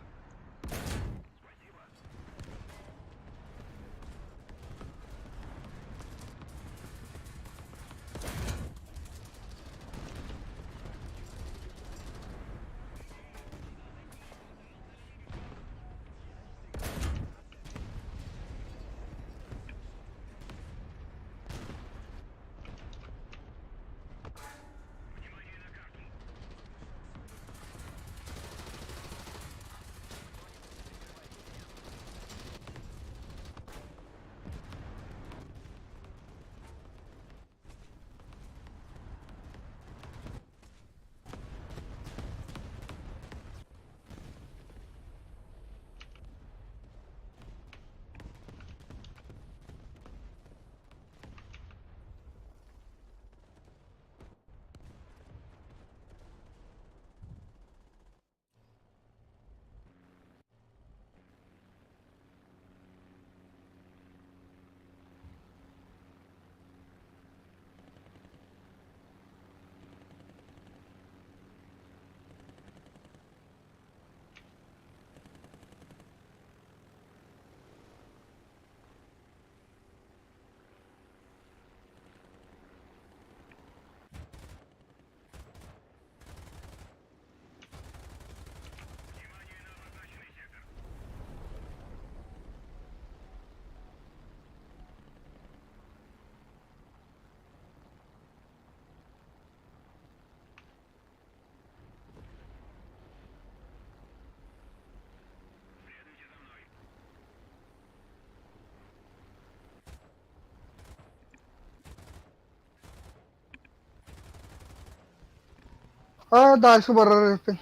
А, дальше барар эппин.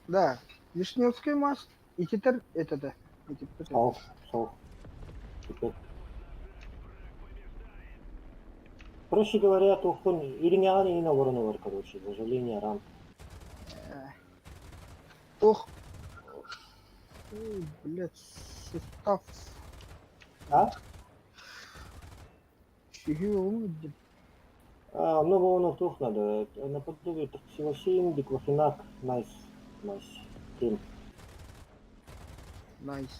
Да, Вишневский мост. И теперь это да. И теперь это. Сол, сол. Теперь. Проще говоря, тухун ириҥэҕин иһин олорон короче, заживление ран. Ох. Ой, блядь, сустав. А? Чего? А, много он тух надо. Наподобие троксилосин, диклофенак, найс, найс, крем. Найс.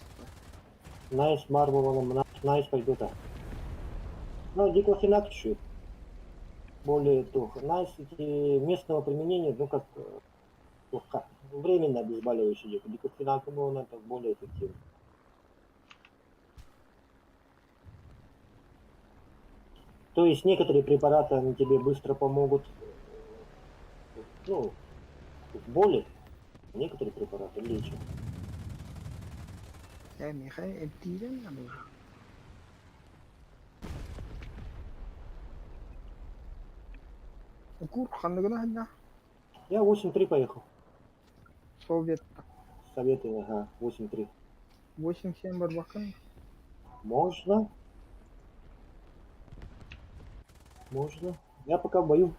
Найс, мармуром, найс пойдет. Ну, диклофенак чуть более тух. Найс эти местного применения, ну как, тух, как, временно обезболивающий диклофенак, ну, он это более эффективно. То есть некоторые препараты, они тебе быстро помогут, ну, в боли, некоторые препараты лечат. Я Михаил Эптилен надо. Кур, ханныгына ханна. Я 8-3 поехал. Совет. Советы, ага, 8-3. 8-7 барбакан. Можно. Можно. Я пока в бою.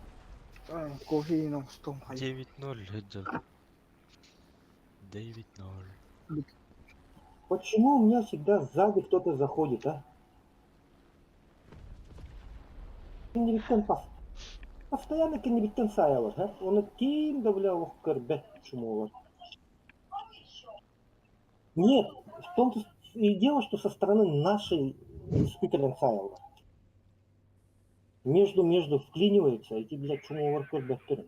Кофе оҥостуом хайа. 9-0 сылдьар. 9-0. Почему у меня всегда сзади кто-то заходит, а? Кэннибиттэн пас. Постоянно кэннибиттэн саайалар, а? Оны ким да, бля, олох көрбөт чумолар. Нет, в том-то и дело, что со стороны нашей спикерден саайаллар. Между-между вклинивается, эти, блядь, чумолар көрбөттөр.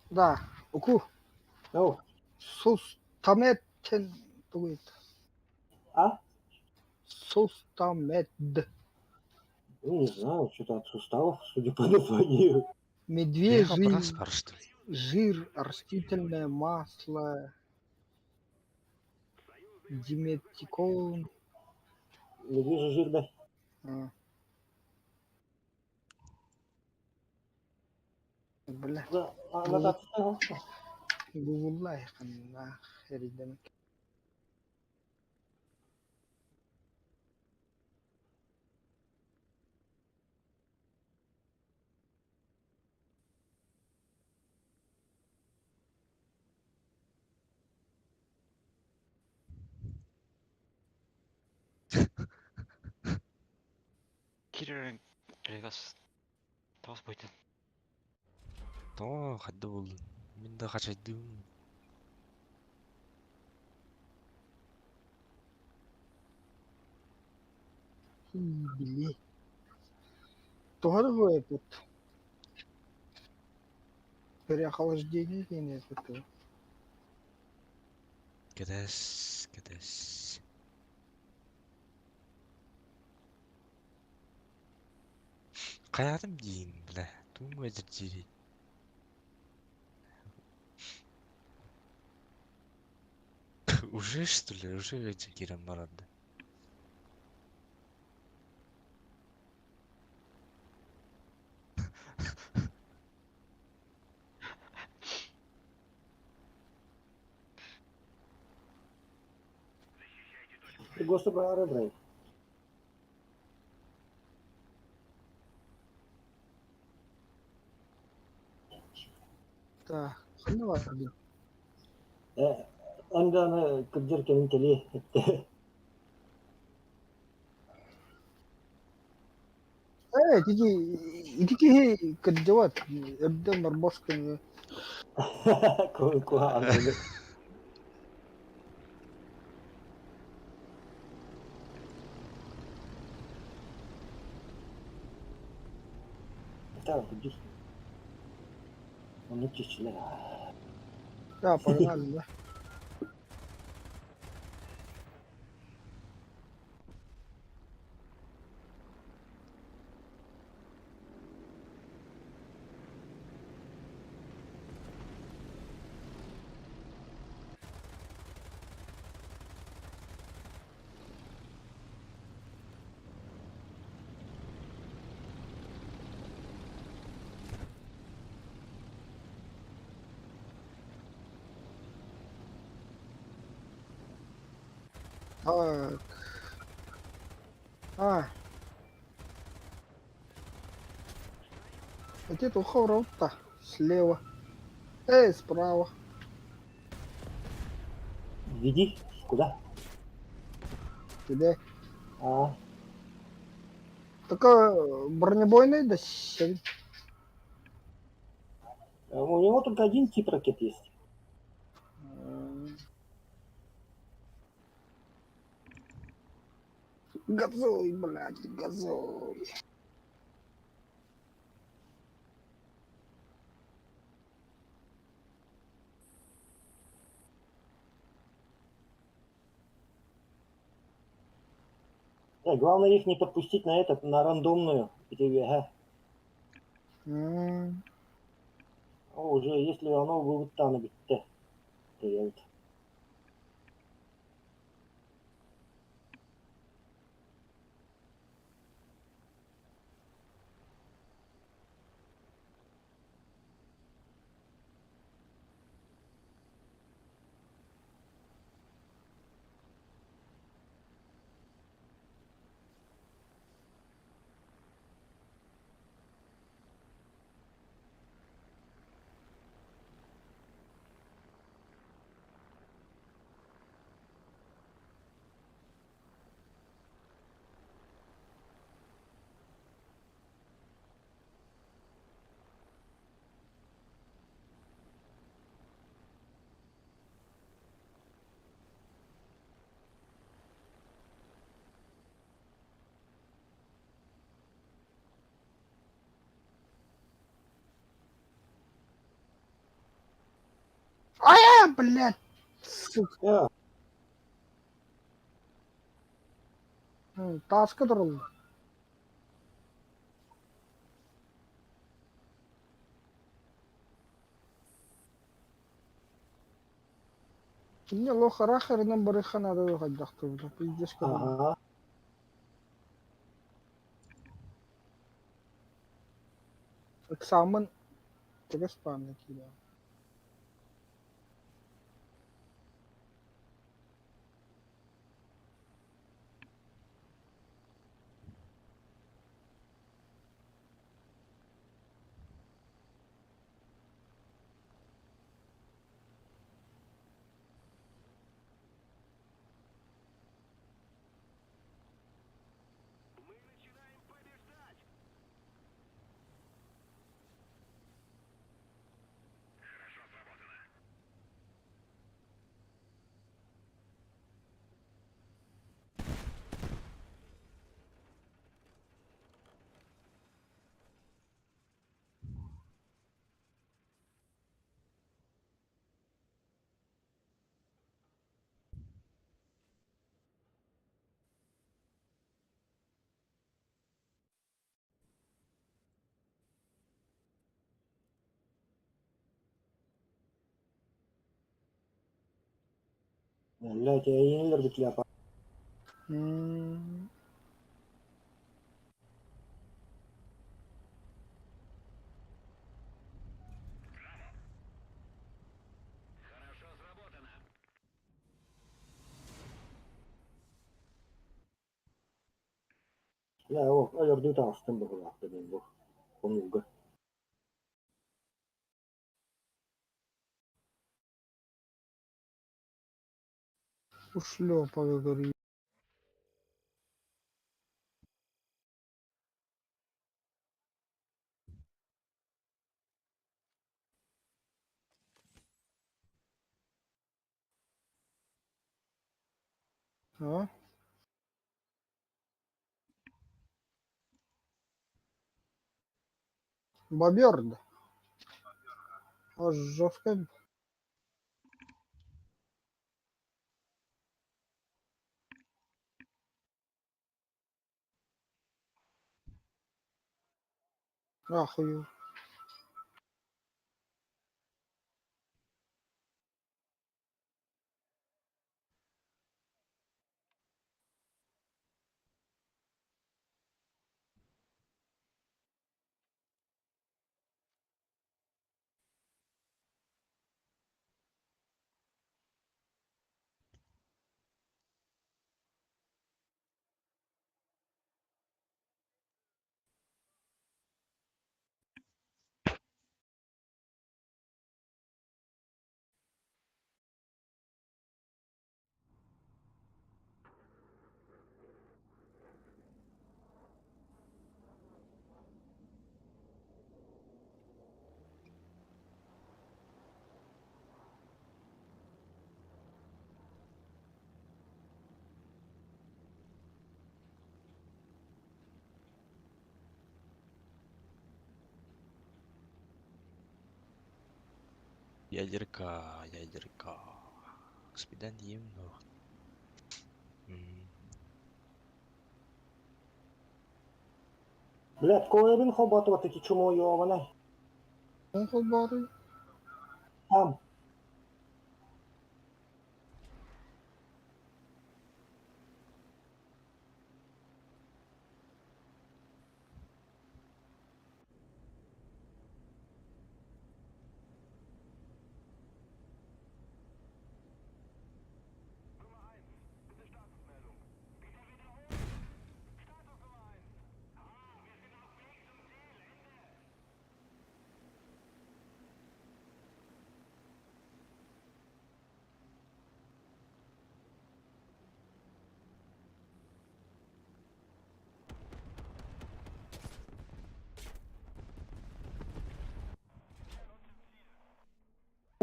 Да, уку Ау, Сустамет диэн тугуй? а? Сустамед. Ну, не знаю, что-то от суставов, судя по названию. Миэхэ Медвежий быраас баар что ли? жир, растительное масло, диметикон. Медвежий жир, да. А. Бля, Да, а, надо отставить. гугуллаах эрийдэмик. Киирэн Регас тоҕус буйтун. Тоҕо хайда буоллун? Мин да хачайдыым. Били. Тоҕо этот переохлаждение диэн этот Кэтэс, кэтэс. Хайаатым диин, бля. Тугун эдэрдиирий? Уже что ли? Уже эти киирэн барар да? Гособрары брать. Так, ханна бардын? Анданы кырдьар кэлин кэлиэ. Ээ, ити ити киһи кырдьыбат, эрдэ Барбоскины Куһаҕан. Так, иди. Оннук чичилэр. Да, погнали, да. Так. А. Где-то ухо слева. Эй, справа. Веди. Куда? Тебе. А, Такая бронебойный да семь. у него только один тип ракет есть. Газуй, блядь, газуй. Да, главное их не подпустить на этот, на рандомную, где ага. О, уже если оно будет там, битте. Вот. А, блядь, сука. Таска тураллар. Кинини олох ыраах эрэнэн барыахха наада дуо хайдах тугу пиздец курдук. Ага. Ыксааммын төбөс баанна киирэ. Блядь, я не битля. Я о, өлөрдүү таҕыстым быһыылаах мин бу хонууга. Ушлепок, говорю. А? Бобер, да. А жестко. Ахую. Ядерка, ядерка. Спидан дием, но. Блядь, коебин хоботу эти чмо ёбаный. Он холбоотуй. Там.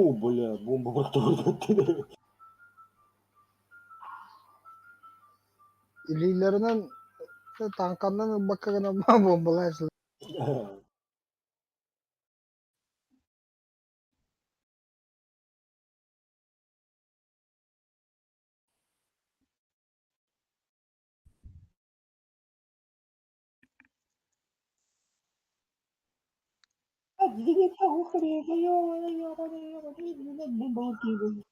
О, бля, бомба бырахтыбыт. Илиилэринэн танканнан ылбакка гынан бомбалаан сылдьар. Единица ухреза, ёбаный, бомба кинули.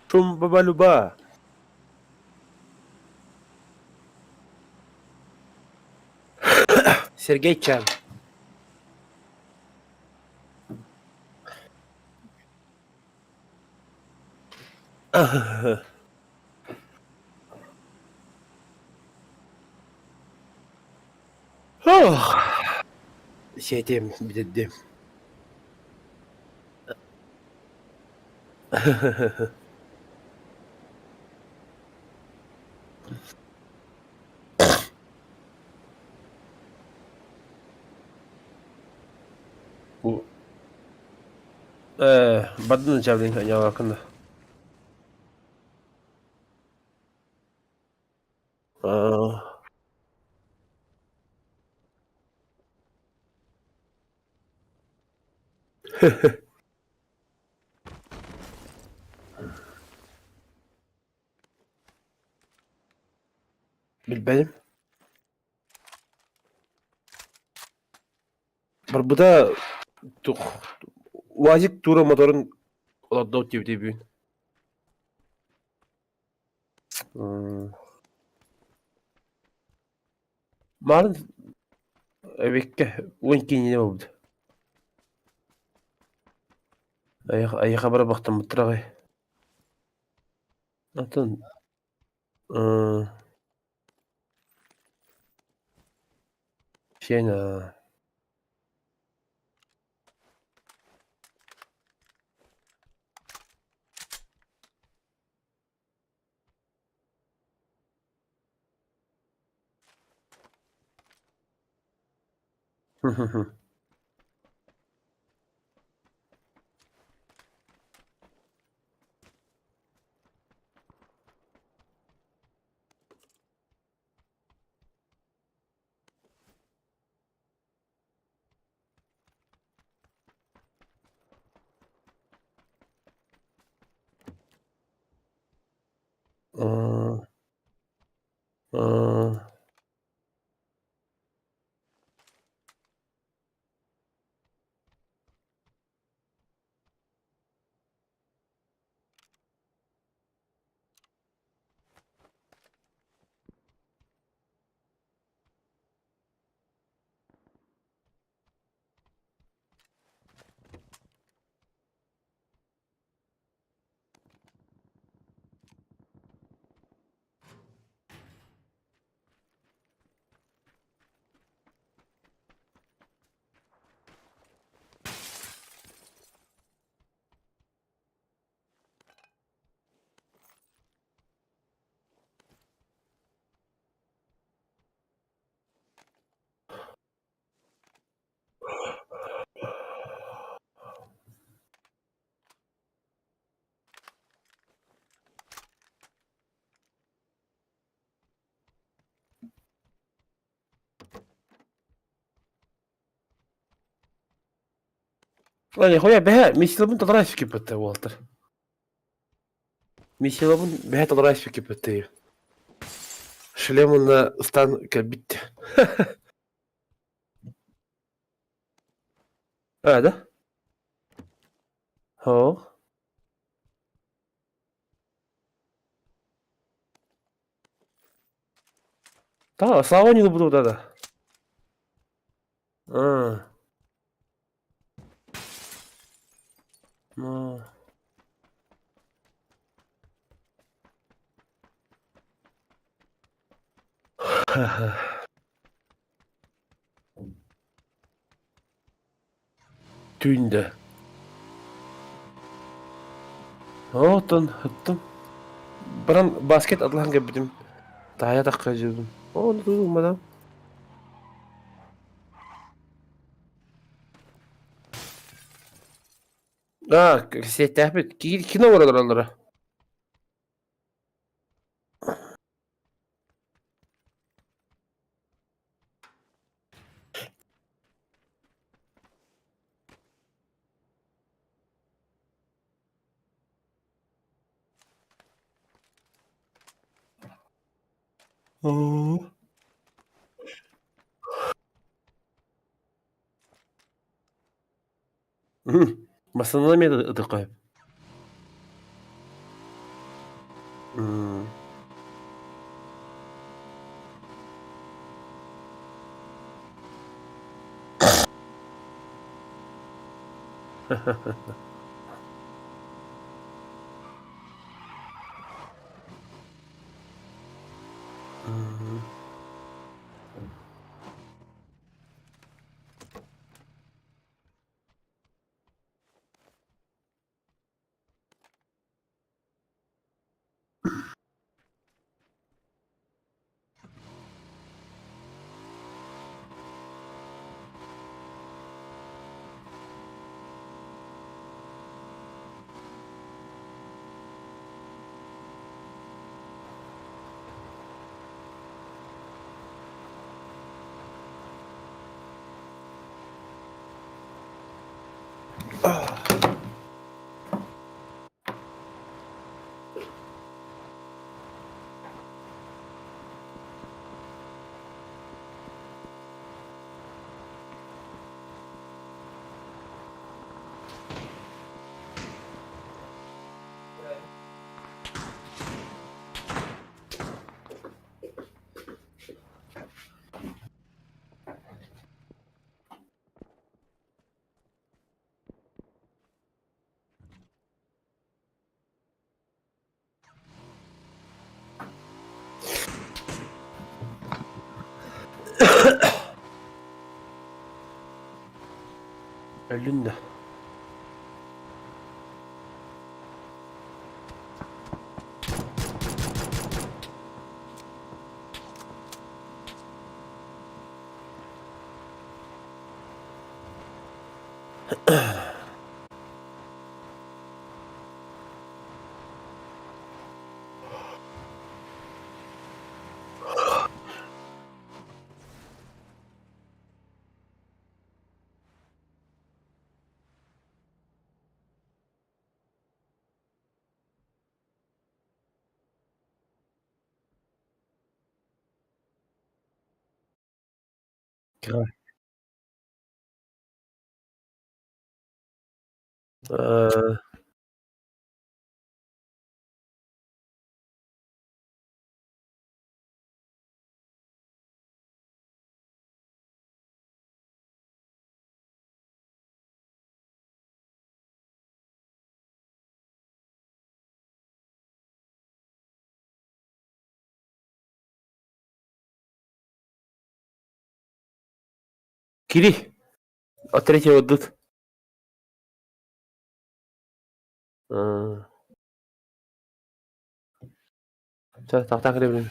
Шумба-ба-люба! Сергей Чан. Ох, сиэтиэм бүтэрдим. Бу бардын дьаблин аньаалаакында. Аа Билбэтим. Барбыта тух УАЗик тура моторун олордо диэбитэ бүгүн. Марын эбиккэ уон киинэ буолбут. Айыха бара бахтаммыттар аҕай. Атын Сена. Аа, аа. Нихуя бэһэ миссиялабын толору киппэттэ уолтар. Миссиялабын бэһэ толору киппэттэ. Шлем уонна ыстаан кэлбит. А, да? О. Да, Слава не буду, да, да. А. Ну. Түүн да. Оттон ыттым. Баран баскет атылаһан кэлбитим. Таайа тахха дьиэбин. Оо, мадам. Аа, кэпсиэттээхпит. Кино көрө олороллоро. Массыынаны эмиэ ытыахха сөп. М. М. Өллүн да. Э, Кири. От третьего дут. Э. Чэ, тахтаах кэлэбин.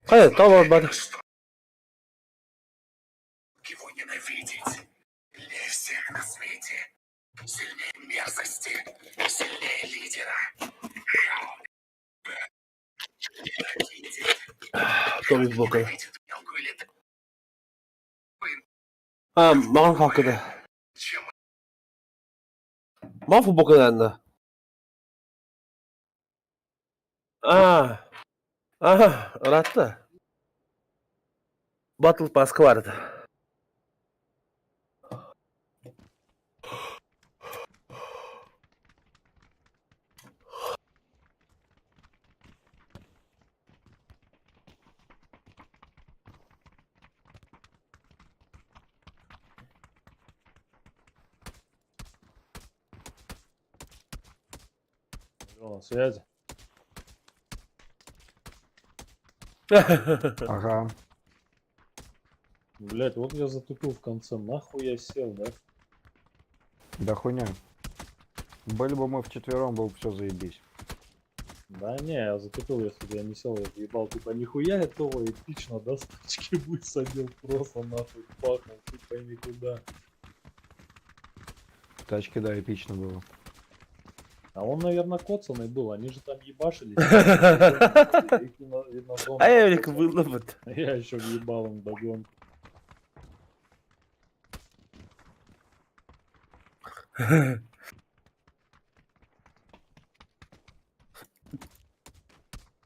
Хайа, тоҕо барбат? Тоҕо блокада. А, маҕан хаалкыда. Маҕан футболкадаанна. Аа, аха, ыраатта. Батл паска баар этэ. Алло, на связи. Ага. Блять, вот я затупил в конце. Нахуй я сел, да? Да хуйня. Были бы мы вчетвером, было бы все заебись. Да не, я затупил, если бы я не сел, я бы ебал. Типа, нихуя этого эпично, да, с тачки высадил просто нахуй, пахнул, ты пойми куда. В тачке, да, эпично было. А он, наверное, коцанный был, они же там ебашились. Их, видно, видно, зона А Эврик покоцала. выловит. Я еще въебал им догонку.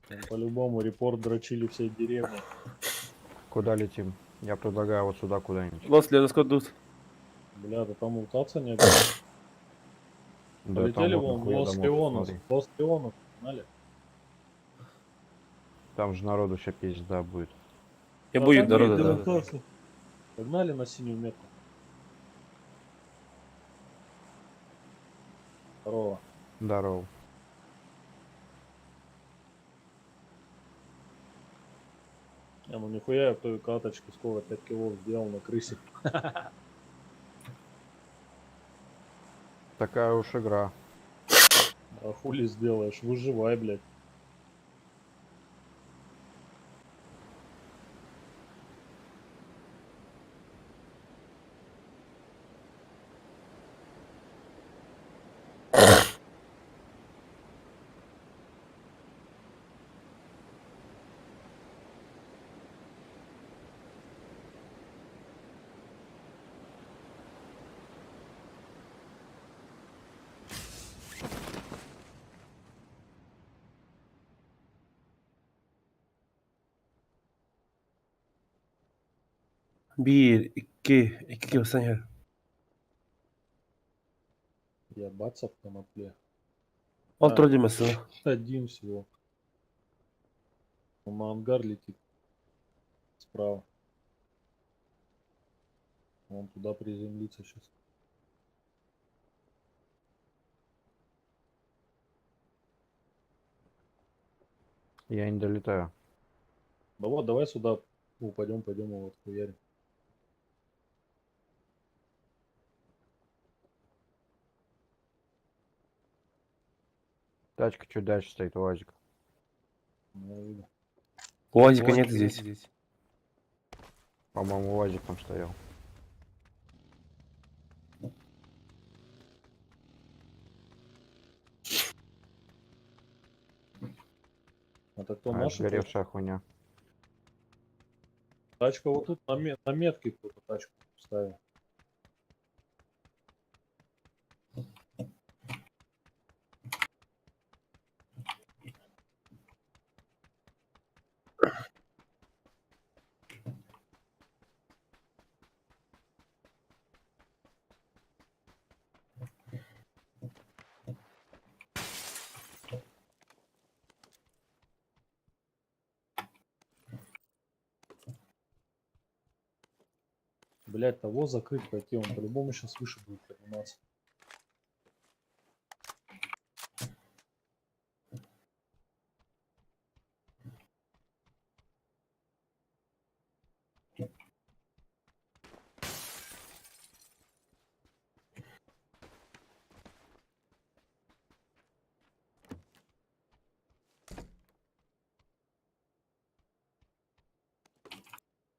Там по-любому репорт дрочили все деревни. Куда летим? Я предлагаю вот сюда куда-нибудь. Лос Ленос тут. Бля, да там лутаться негде. Да, Полетели там вот вон в нахуя Лос домов, Леонос. смотри. Лос Леонос, погнали. Там же народу сейчас пизда будет. Я Да боюсь там народа, негде да. лутаться. Погнали на синюю метку. Здорово. Здорово. Не, ну нихуя я в той каточке скоро 5 килов сделал на крысе. Такая уж игра. А хули сделаешь? Выживай, блядь. Биир, икки, икки кыбыстан иһэр. Я баца в конопле. Ол А. турар дии массыына. Один всего. Он на ангар летит. Справа. Он туда приземлится сейчас. Я не долетаю. Да вот, давай сюда упадем, пойдем его отхуярим. Тачка чуть дальше стоит, УАЗик. Ну, я видел. УАЗика нет здесь. По-моему, УАЗик там стоял. Это кто А, наши? сгоревшая хуйня. Тачка вот тут на метке кто-то тачку ставил. Блять, того закрыть пойти, он по-любому сейчас выше будет подниматься.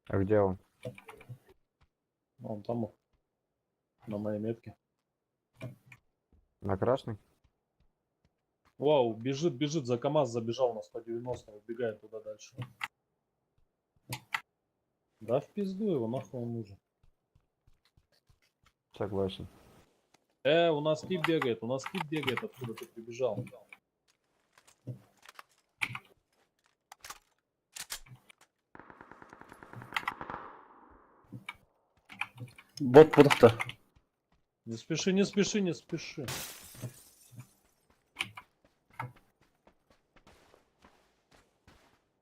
А где он? Он там, на моей метке. На красный? Вау, бежит, бежит, за КамАЗ забежал на 190, убегает туда дальше. Да в пизду его, нахуй он нужен. Согласен. У нас тип бегает, у нас тип бегает, откуда ты прибежал. Бот будукта. Не спеши, не спеши, не спеши.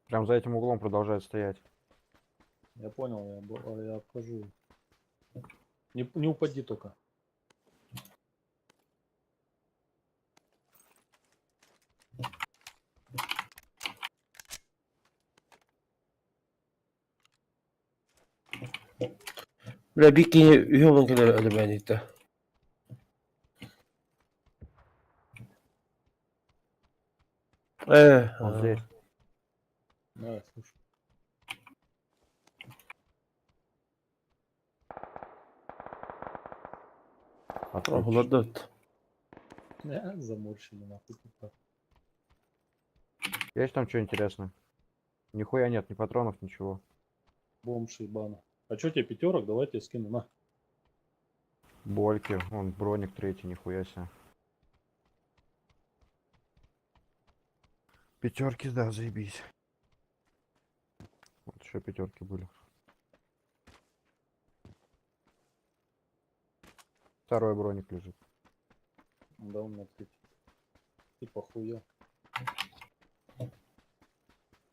Прям за этим углом продолжает стоять. Я понял, я обхожу. Не упади только. Бля, бикини үйе келер өлі. Он здесь. Да, я слышу. Отлично. Холодот. Заморщили нахуй. Типа. Есть там что интересное? Нихуя нет, ни патронов, ничего. Бомж ебана. А чё тебе пятерок? Давай тебе скину, на. Больки, он броник третий, нихуя себе. Пятерки, да, заебись. Вот еще пятерки были. Второй броник лежит. Да, у меня третий. Ты похуел.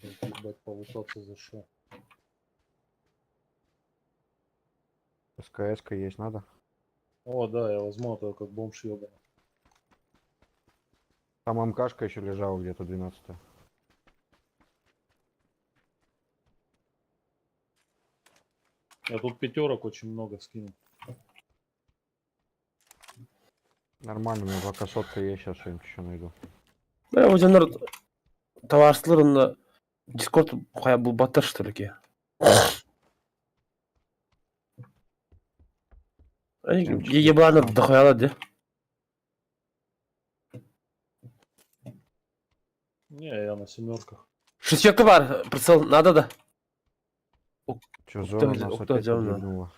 Ебать, полутаться зашел. СКС есть, надо? О, да, я возьму, а то я как бомж ебаный. Там МКшка еще лежала где-то 12. Я тут пятерок очень много скинул. Нормально, у меня пока сотка есть, сейчас что-нибудь еще найду. Бля, одинар товарыстылар Дискорд хая был баттар что ли? Ебаны дохуяла, да? Не, я на семерках. Шестерка бар, прицел надо, да? Че, зона нас Кто опять зона? подъебнула.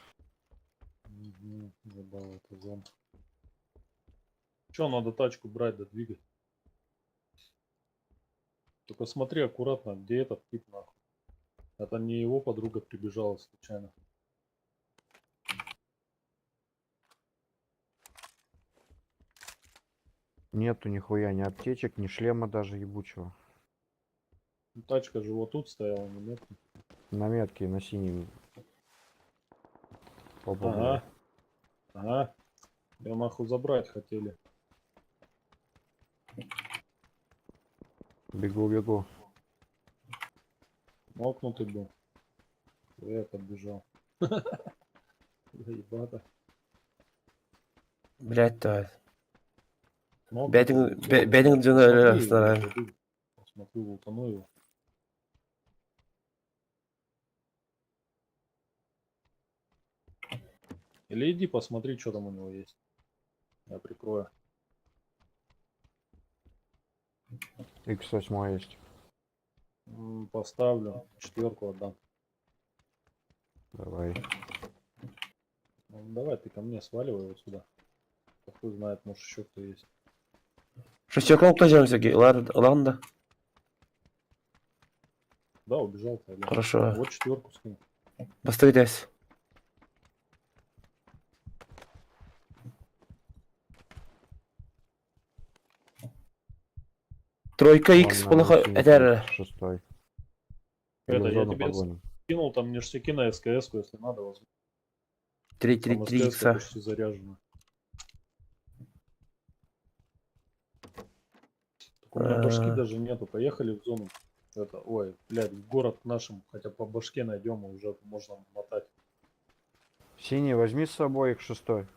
Угу, ебал это зона. Че, надо тачку брать да двигать. Только смотри аккуратно, где этот тип нахуй. Это не его подруга прибежала случайно. Нету нихуя ни аптечек, ни шлема даже ебучего. Ну, тачка же вот тут стояла, на метке. На метке, на синей. Опа, Ага. Ага. Ее нахуй забрать хотели. Бегу, бегу. Нокнутый был. Я подбежал. Ебата. Блять, да. Нокнутый. Бәдин Смотри, пойду Посмотрю, лутану его. Или иди посмотри, что там у него есть. Я прикрою. X8 есть. Поставлю. Четверку отдам. Давай. Ну, давай ты ко мне сваливай вот сюда. А Хуй знает, может еще кто есть. Шестерка уктажам всякие. Ладно, Да, убежал ты. Хорошо. Вот четверку скинул. Бастырдясь. Тройка X Вон на это Шестой. Это, Или я зону тебе погоним. Кинул там ништяки на СКС, если надо, возьми. 3 3 Там 3 СКС икса. почти заряжена. Так у меня башки даже нету. Поехали в зону. Это, ой, блядь, в город к нашим, хотя по башке найдем, и уже можно мотать. Синий, возьми с собой X6.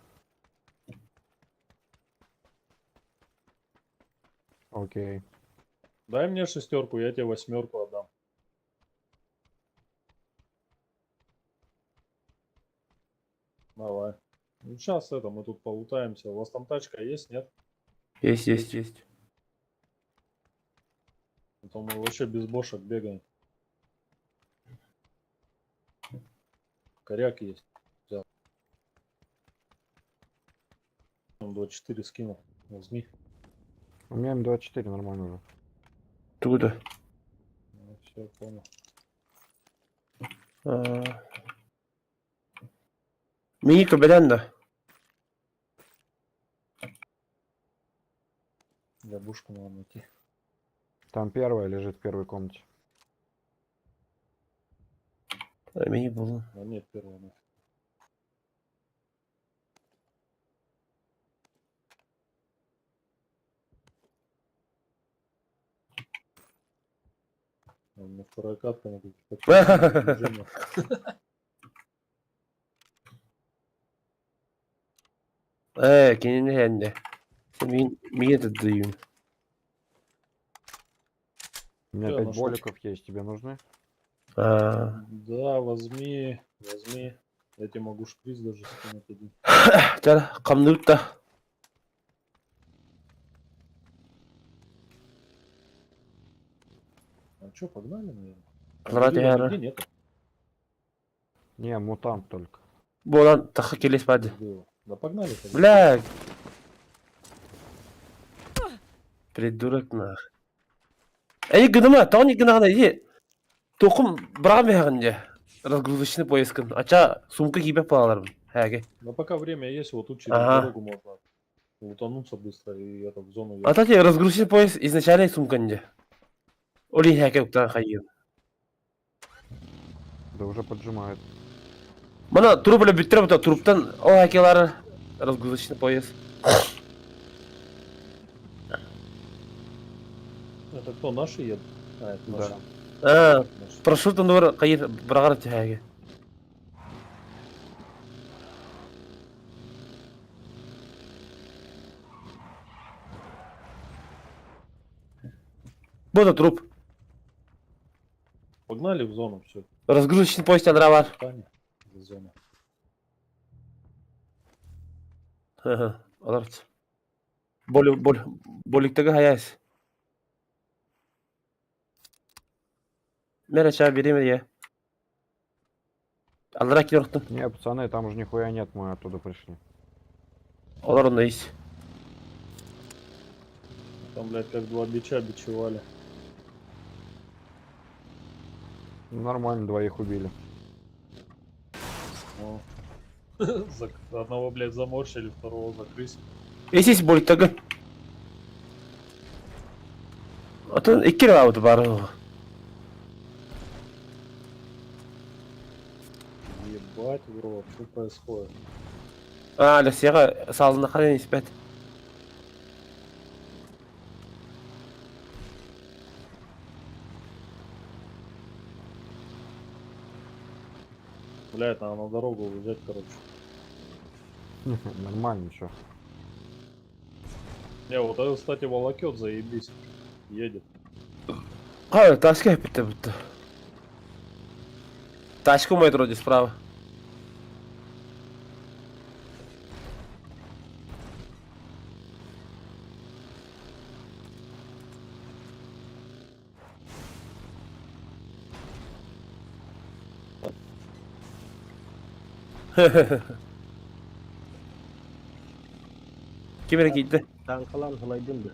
Окей. Дай мне шестерку, я тебе восьмерку отдам. Давай. Ну, сейчас это, мы тут полутаемся. У вас там тачка есть, нет? Есть, есть, есть. А то мы вообще без бошек бегаем. Коряк есть. Взял. М24 скинул. Возьми. У меня М24 нормально уже. Туда. Ну, все, понял. Мини көбелән да. Я бушку надо найти. Там первая лежит в первой комнате. Мини булды. А нет, первого нафиг. У меня вторая катка на каких-то движениях. Э, кинини хэнде. Мин мин дыйым. У меня Всё, 5 нашел. боликов есть, тебе нужны? А. Да, возьми, возьми. Я тебе могу шприц даже скинуть один. Тар камнырта. А чё, погнали, наверное? Рад Кирилла яра. нигде нету. Не, мутант только. Болан таха келес бады. Было. Да погнали тогда. Бля. Придурок нах. Эй, гыныма, тон гынагына иди. Токум брам ягынде. Разгрузочный поездкын. Ача сумка кийбеп балаларым. Хәге. Но пока время есть, вот тут через Ага. дорогу можно лутануться быстро и это в зону А тати разгрузочный поезд изначально сумканде. Оли хәге уктан хайын. Да уже поджимают. Мана туруп эле бүтүрөм да туруптан о хәкелары разгрузочный поезд. Это кто, наши едут? А, это наши. Да. А, Наши. парашюттан дур кайыр брагар хәге. Бу да труп. Погнали в зону, все. Разгрузочный поезд андра бар. Таня, за зону. Алар. Бол бол боликтеге хаяс. Мере ча береме я. Алара кирохтум. Не, пацаны, там уже нихуя нет, мы оттуда пришли. Алар онда ис. Там, блядь, как два бича бичевали. Ну, нормально, двоих убили. О. Одного, блядь, заморщили, второго закрысили. Ис ис боликтеге. Атын икки раунд бар. Ебать, в рот, что происходит? А, Россияга салына кален испет. Блядь, надо на дорогу уезжать, короче. Нормально, чё. Не, вот это, кстати, волокет, заебись. Едет. Кай, ташка битте битте. Ташка умайт вроде справа. Ким эрэ киирдэ? Танкалан хылайдым да.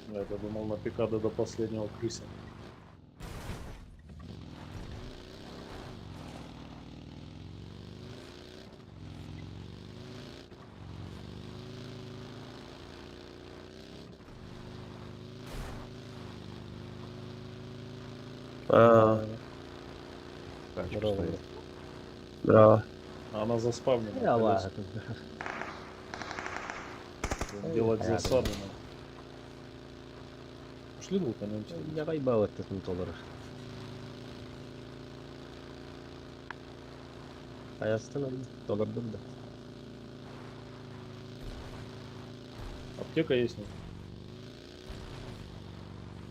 Блядь, я думал, на пикада до последнего крыса. А, Тачка Браво. стоит. браво. А Она заспавнена. Я колеса. Делать засаду надо. Пошли лутанемся. Давай балыктытын толору. Аястан толордум да. Аптека есть, нет?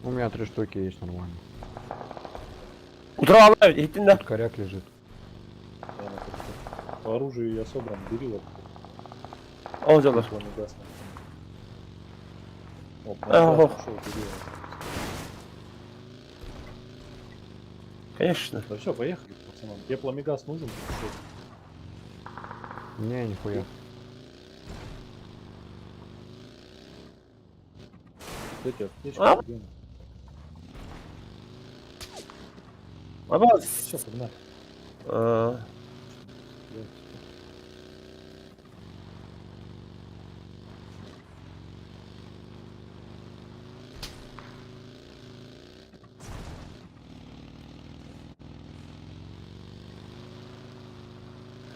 У меня три штуки есть нормально. Утра алла иһиттин да. Тут коряк лежит. Я на крыше. По оружию я собран, бери вот. Ол дьоллор. Пламегаз нахуй. О, Ага. пламегаз нашел, бери его. Конечно. Да все, поехали, пацанам. Тебе пламегаз нужен? Что? Не, нихуя. Вот эти аптечки, А? где они? Аба. Все, погнали. Аа.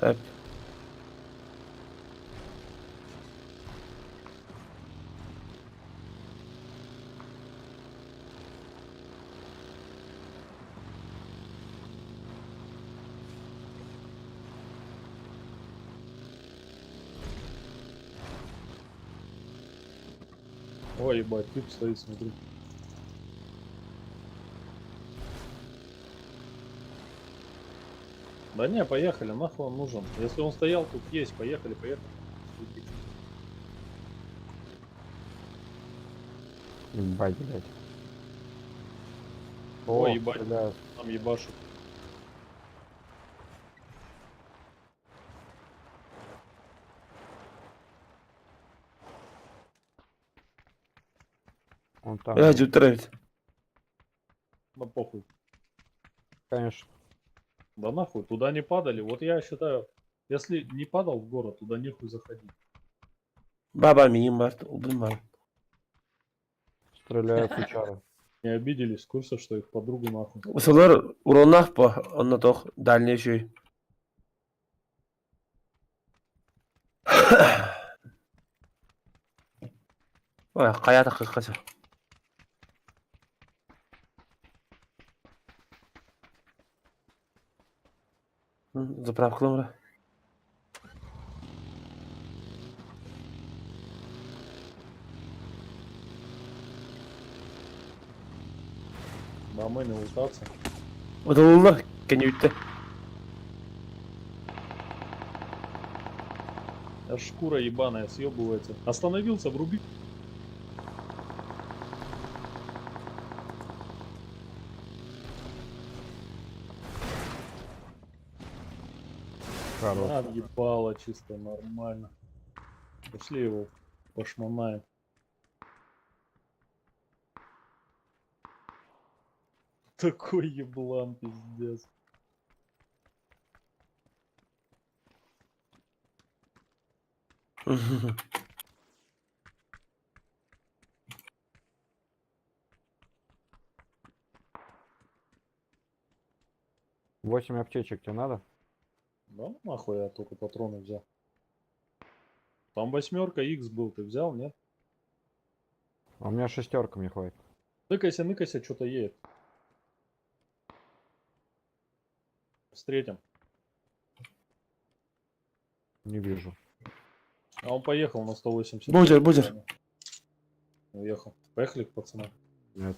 Hep. Ой, ебать, тип стоит, смотри. Да не, поехали, нахуй он нужен. Если он стоял, тут есть, поехали, поехали. Ебать, блядь. Ой, О, ебать. стреляют. Там ебашут. Он там. Я дьүттэр эбит. Да похуй. Конечно. Да нахуй, туда не падали. Вот я считаю, если не падал в город, туда нехуй заходить. Баба миин бар, убун бар. Стреляют сучары. Не обиделись, в курсе, что их подругу нахуй. Осолор уроннах по, онно тох дальний шүй. Ой, хайа тахыхха сөп. Заправка Да мы не лутаться. Удалылар кенеүтте. Аж шкура ебаная съебывается. Остановился, вруби. Хорош. А, въебало чисто нормально. Пошли его пошмонаем. Такой еблан, пиздец. Восемь аптечек тебе надо? Да ну нахуй я только патроны взял. Там восьмерка X был, ты взял, нет? А у меня шестерка мне хватит. Ныкайся, ныкайся, что-то едет. Встретим. Не вижу. А он поехал на 180. Будер, будер. Уехал. Поехали к пацанам. Нет.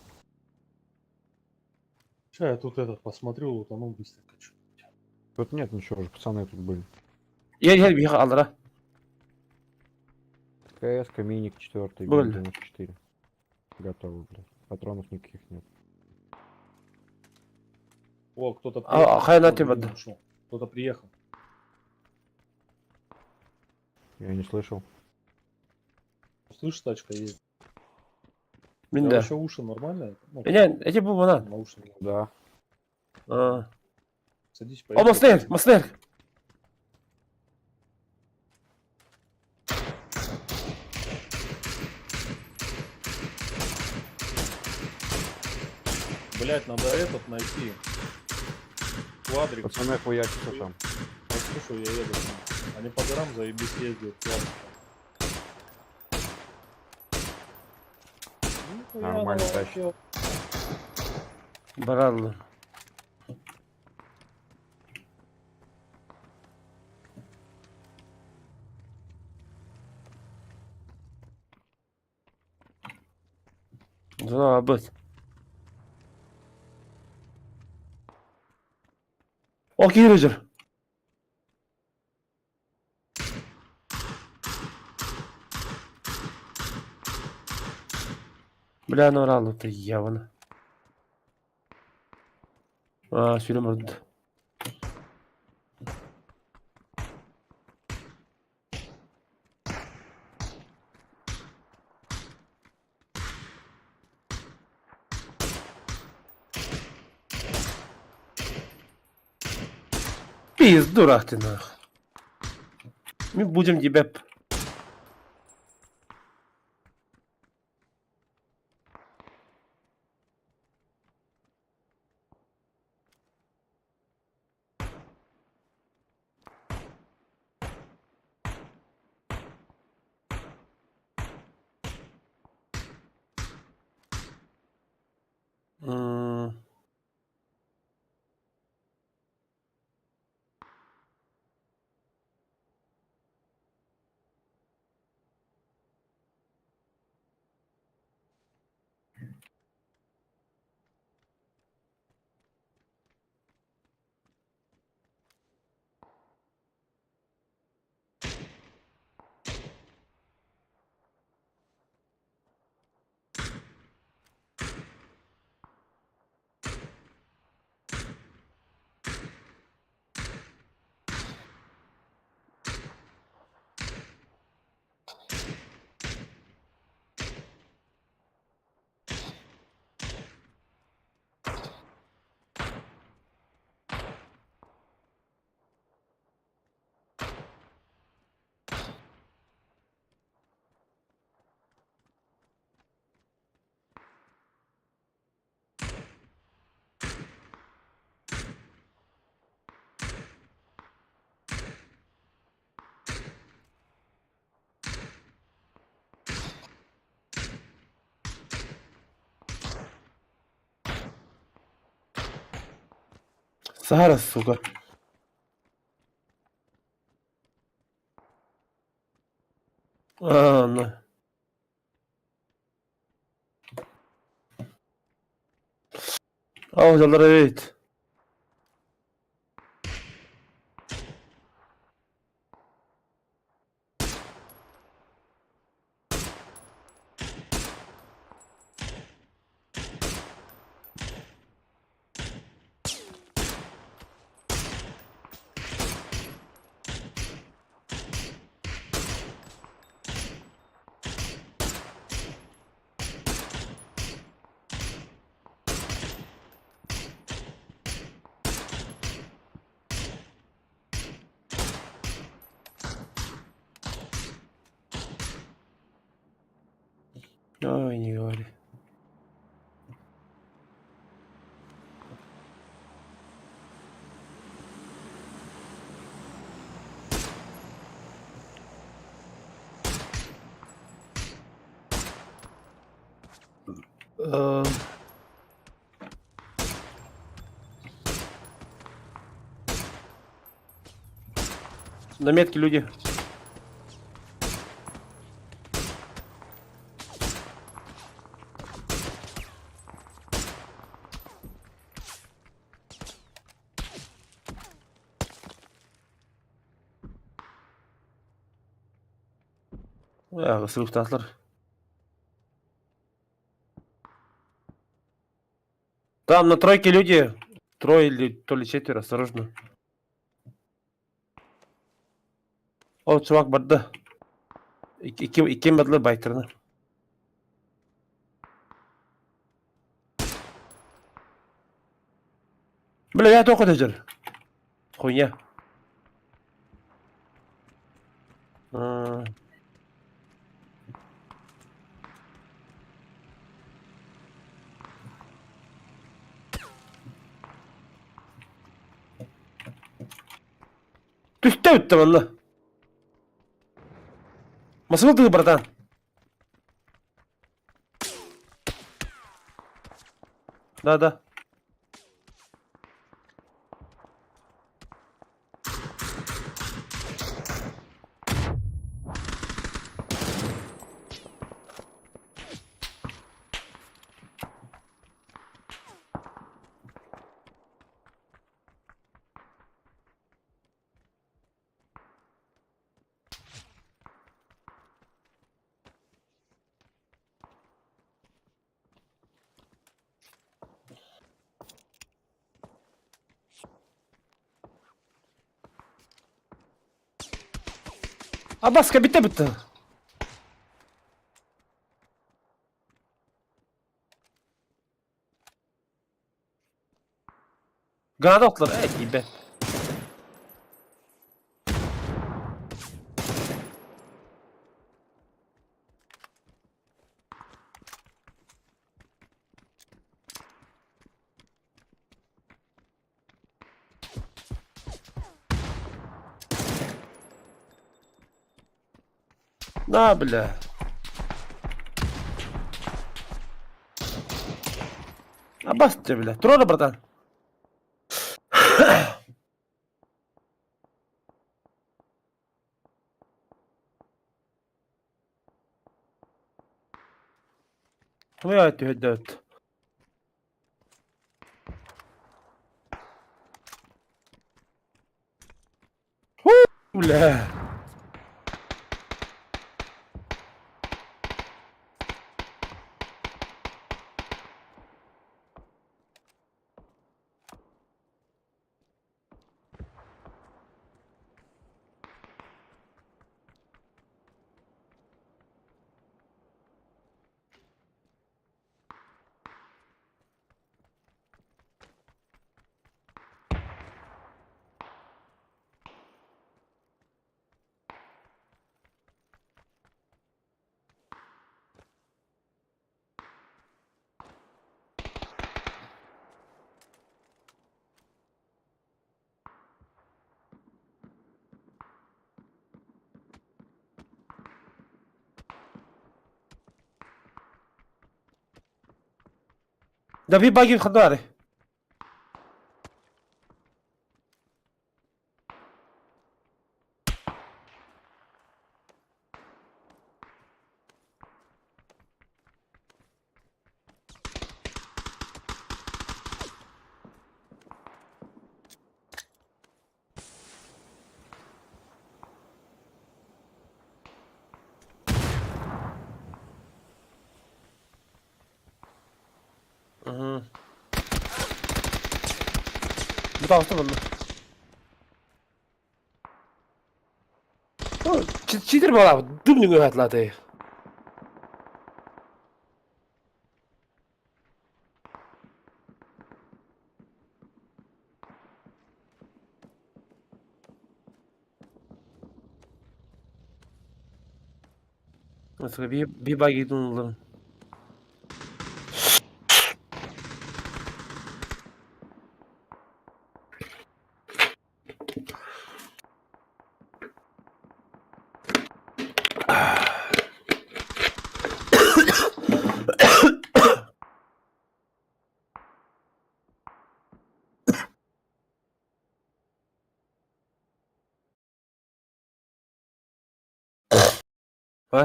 Ща я тут этот посмотрю, лутану быстренько. чё. Тут нет ничего уже, пацаны тут были. Ер ер биха аллара. КС, Миник 4, Были. 94. Готово, блядь. Патронов никаких нет. О, кто-то А, хай на Кто-то тебе, мимо да. ушел. Кто-то приехал. Я не слышал. Слышишь, тачка едет. Мин У да. вообще уши нормальные? Ну, Эне, эти бу бана. наушники. Да. Аа. Садись, О, поехали. маснер, маснер. Блять, надо этот найти. Квадрик. Пацаны хуячатся там. Вот слушай, я еду с ним. Они по горам заебись ездят. Классно. Нихуя Нормально она тащит. вообще. Бараллы. Зона быт. Окей, Роджер. Бля, ну ты явно. А, сүүрэн барда. Пиздурах ты нах. Мы будем тебя... М. Сахара, сука. А, ну. Oh, эбит. Ой, не говори. На метке люди. Сылыктаатылар. Там на тройке люди. Трое или то ли четверо, осторожно. О, чувак барда. Икки бадлы байтерны. Бля, я только дежер. Хуйня. А. Түстэ бүттэ манна. Масыл ты, братан. Да-да. Абаска bitti bitti. Граната охтулар, э, тиийбэт. На, бля. Абас тебе, бля. Трора, братан. Твоя түһэрдөөт. Бля. Да ви баги хадары. Бу таҕыста манна. Читер буолаабыт дым нөҥүө хатлаатay. Би би багидун ыллым.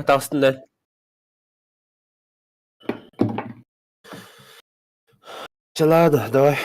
Таҕыстын да. Чалаада, давай.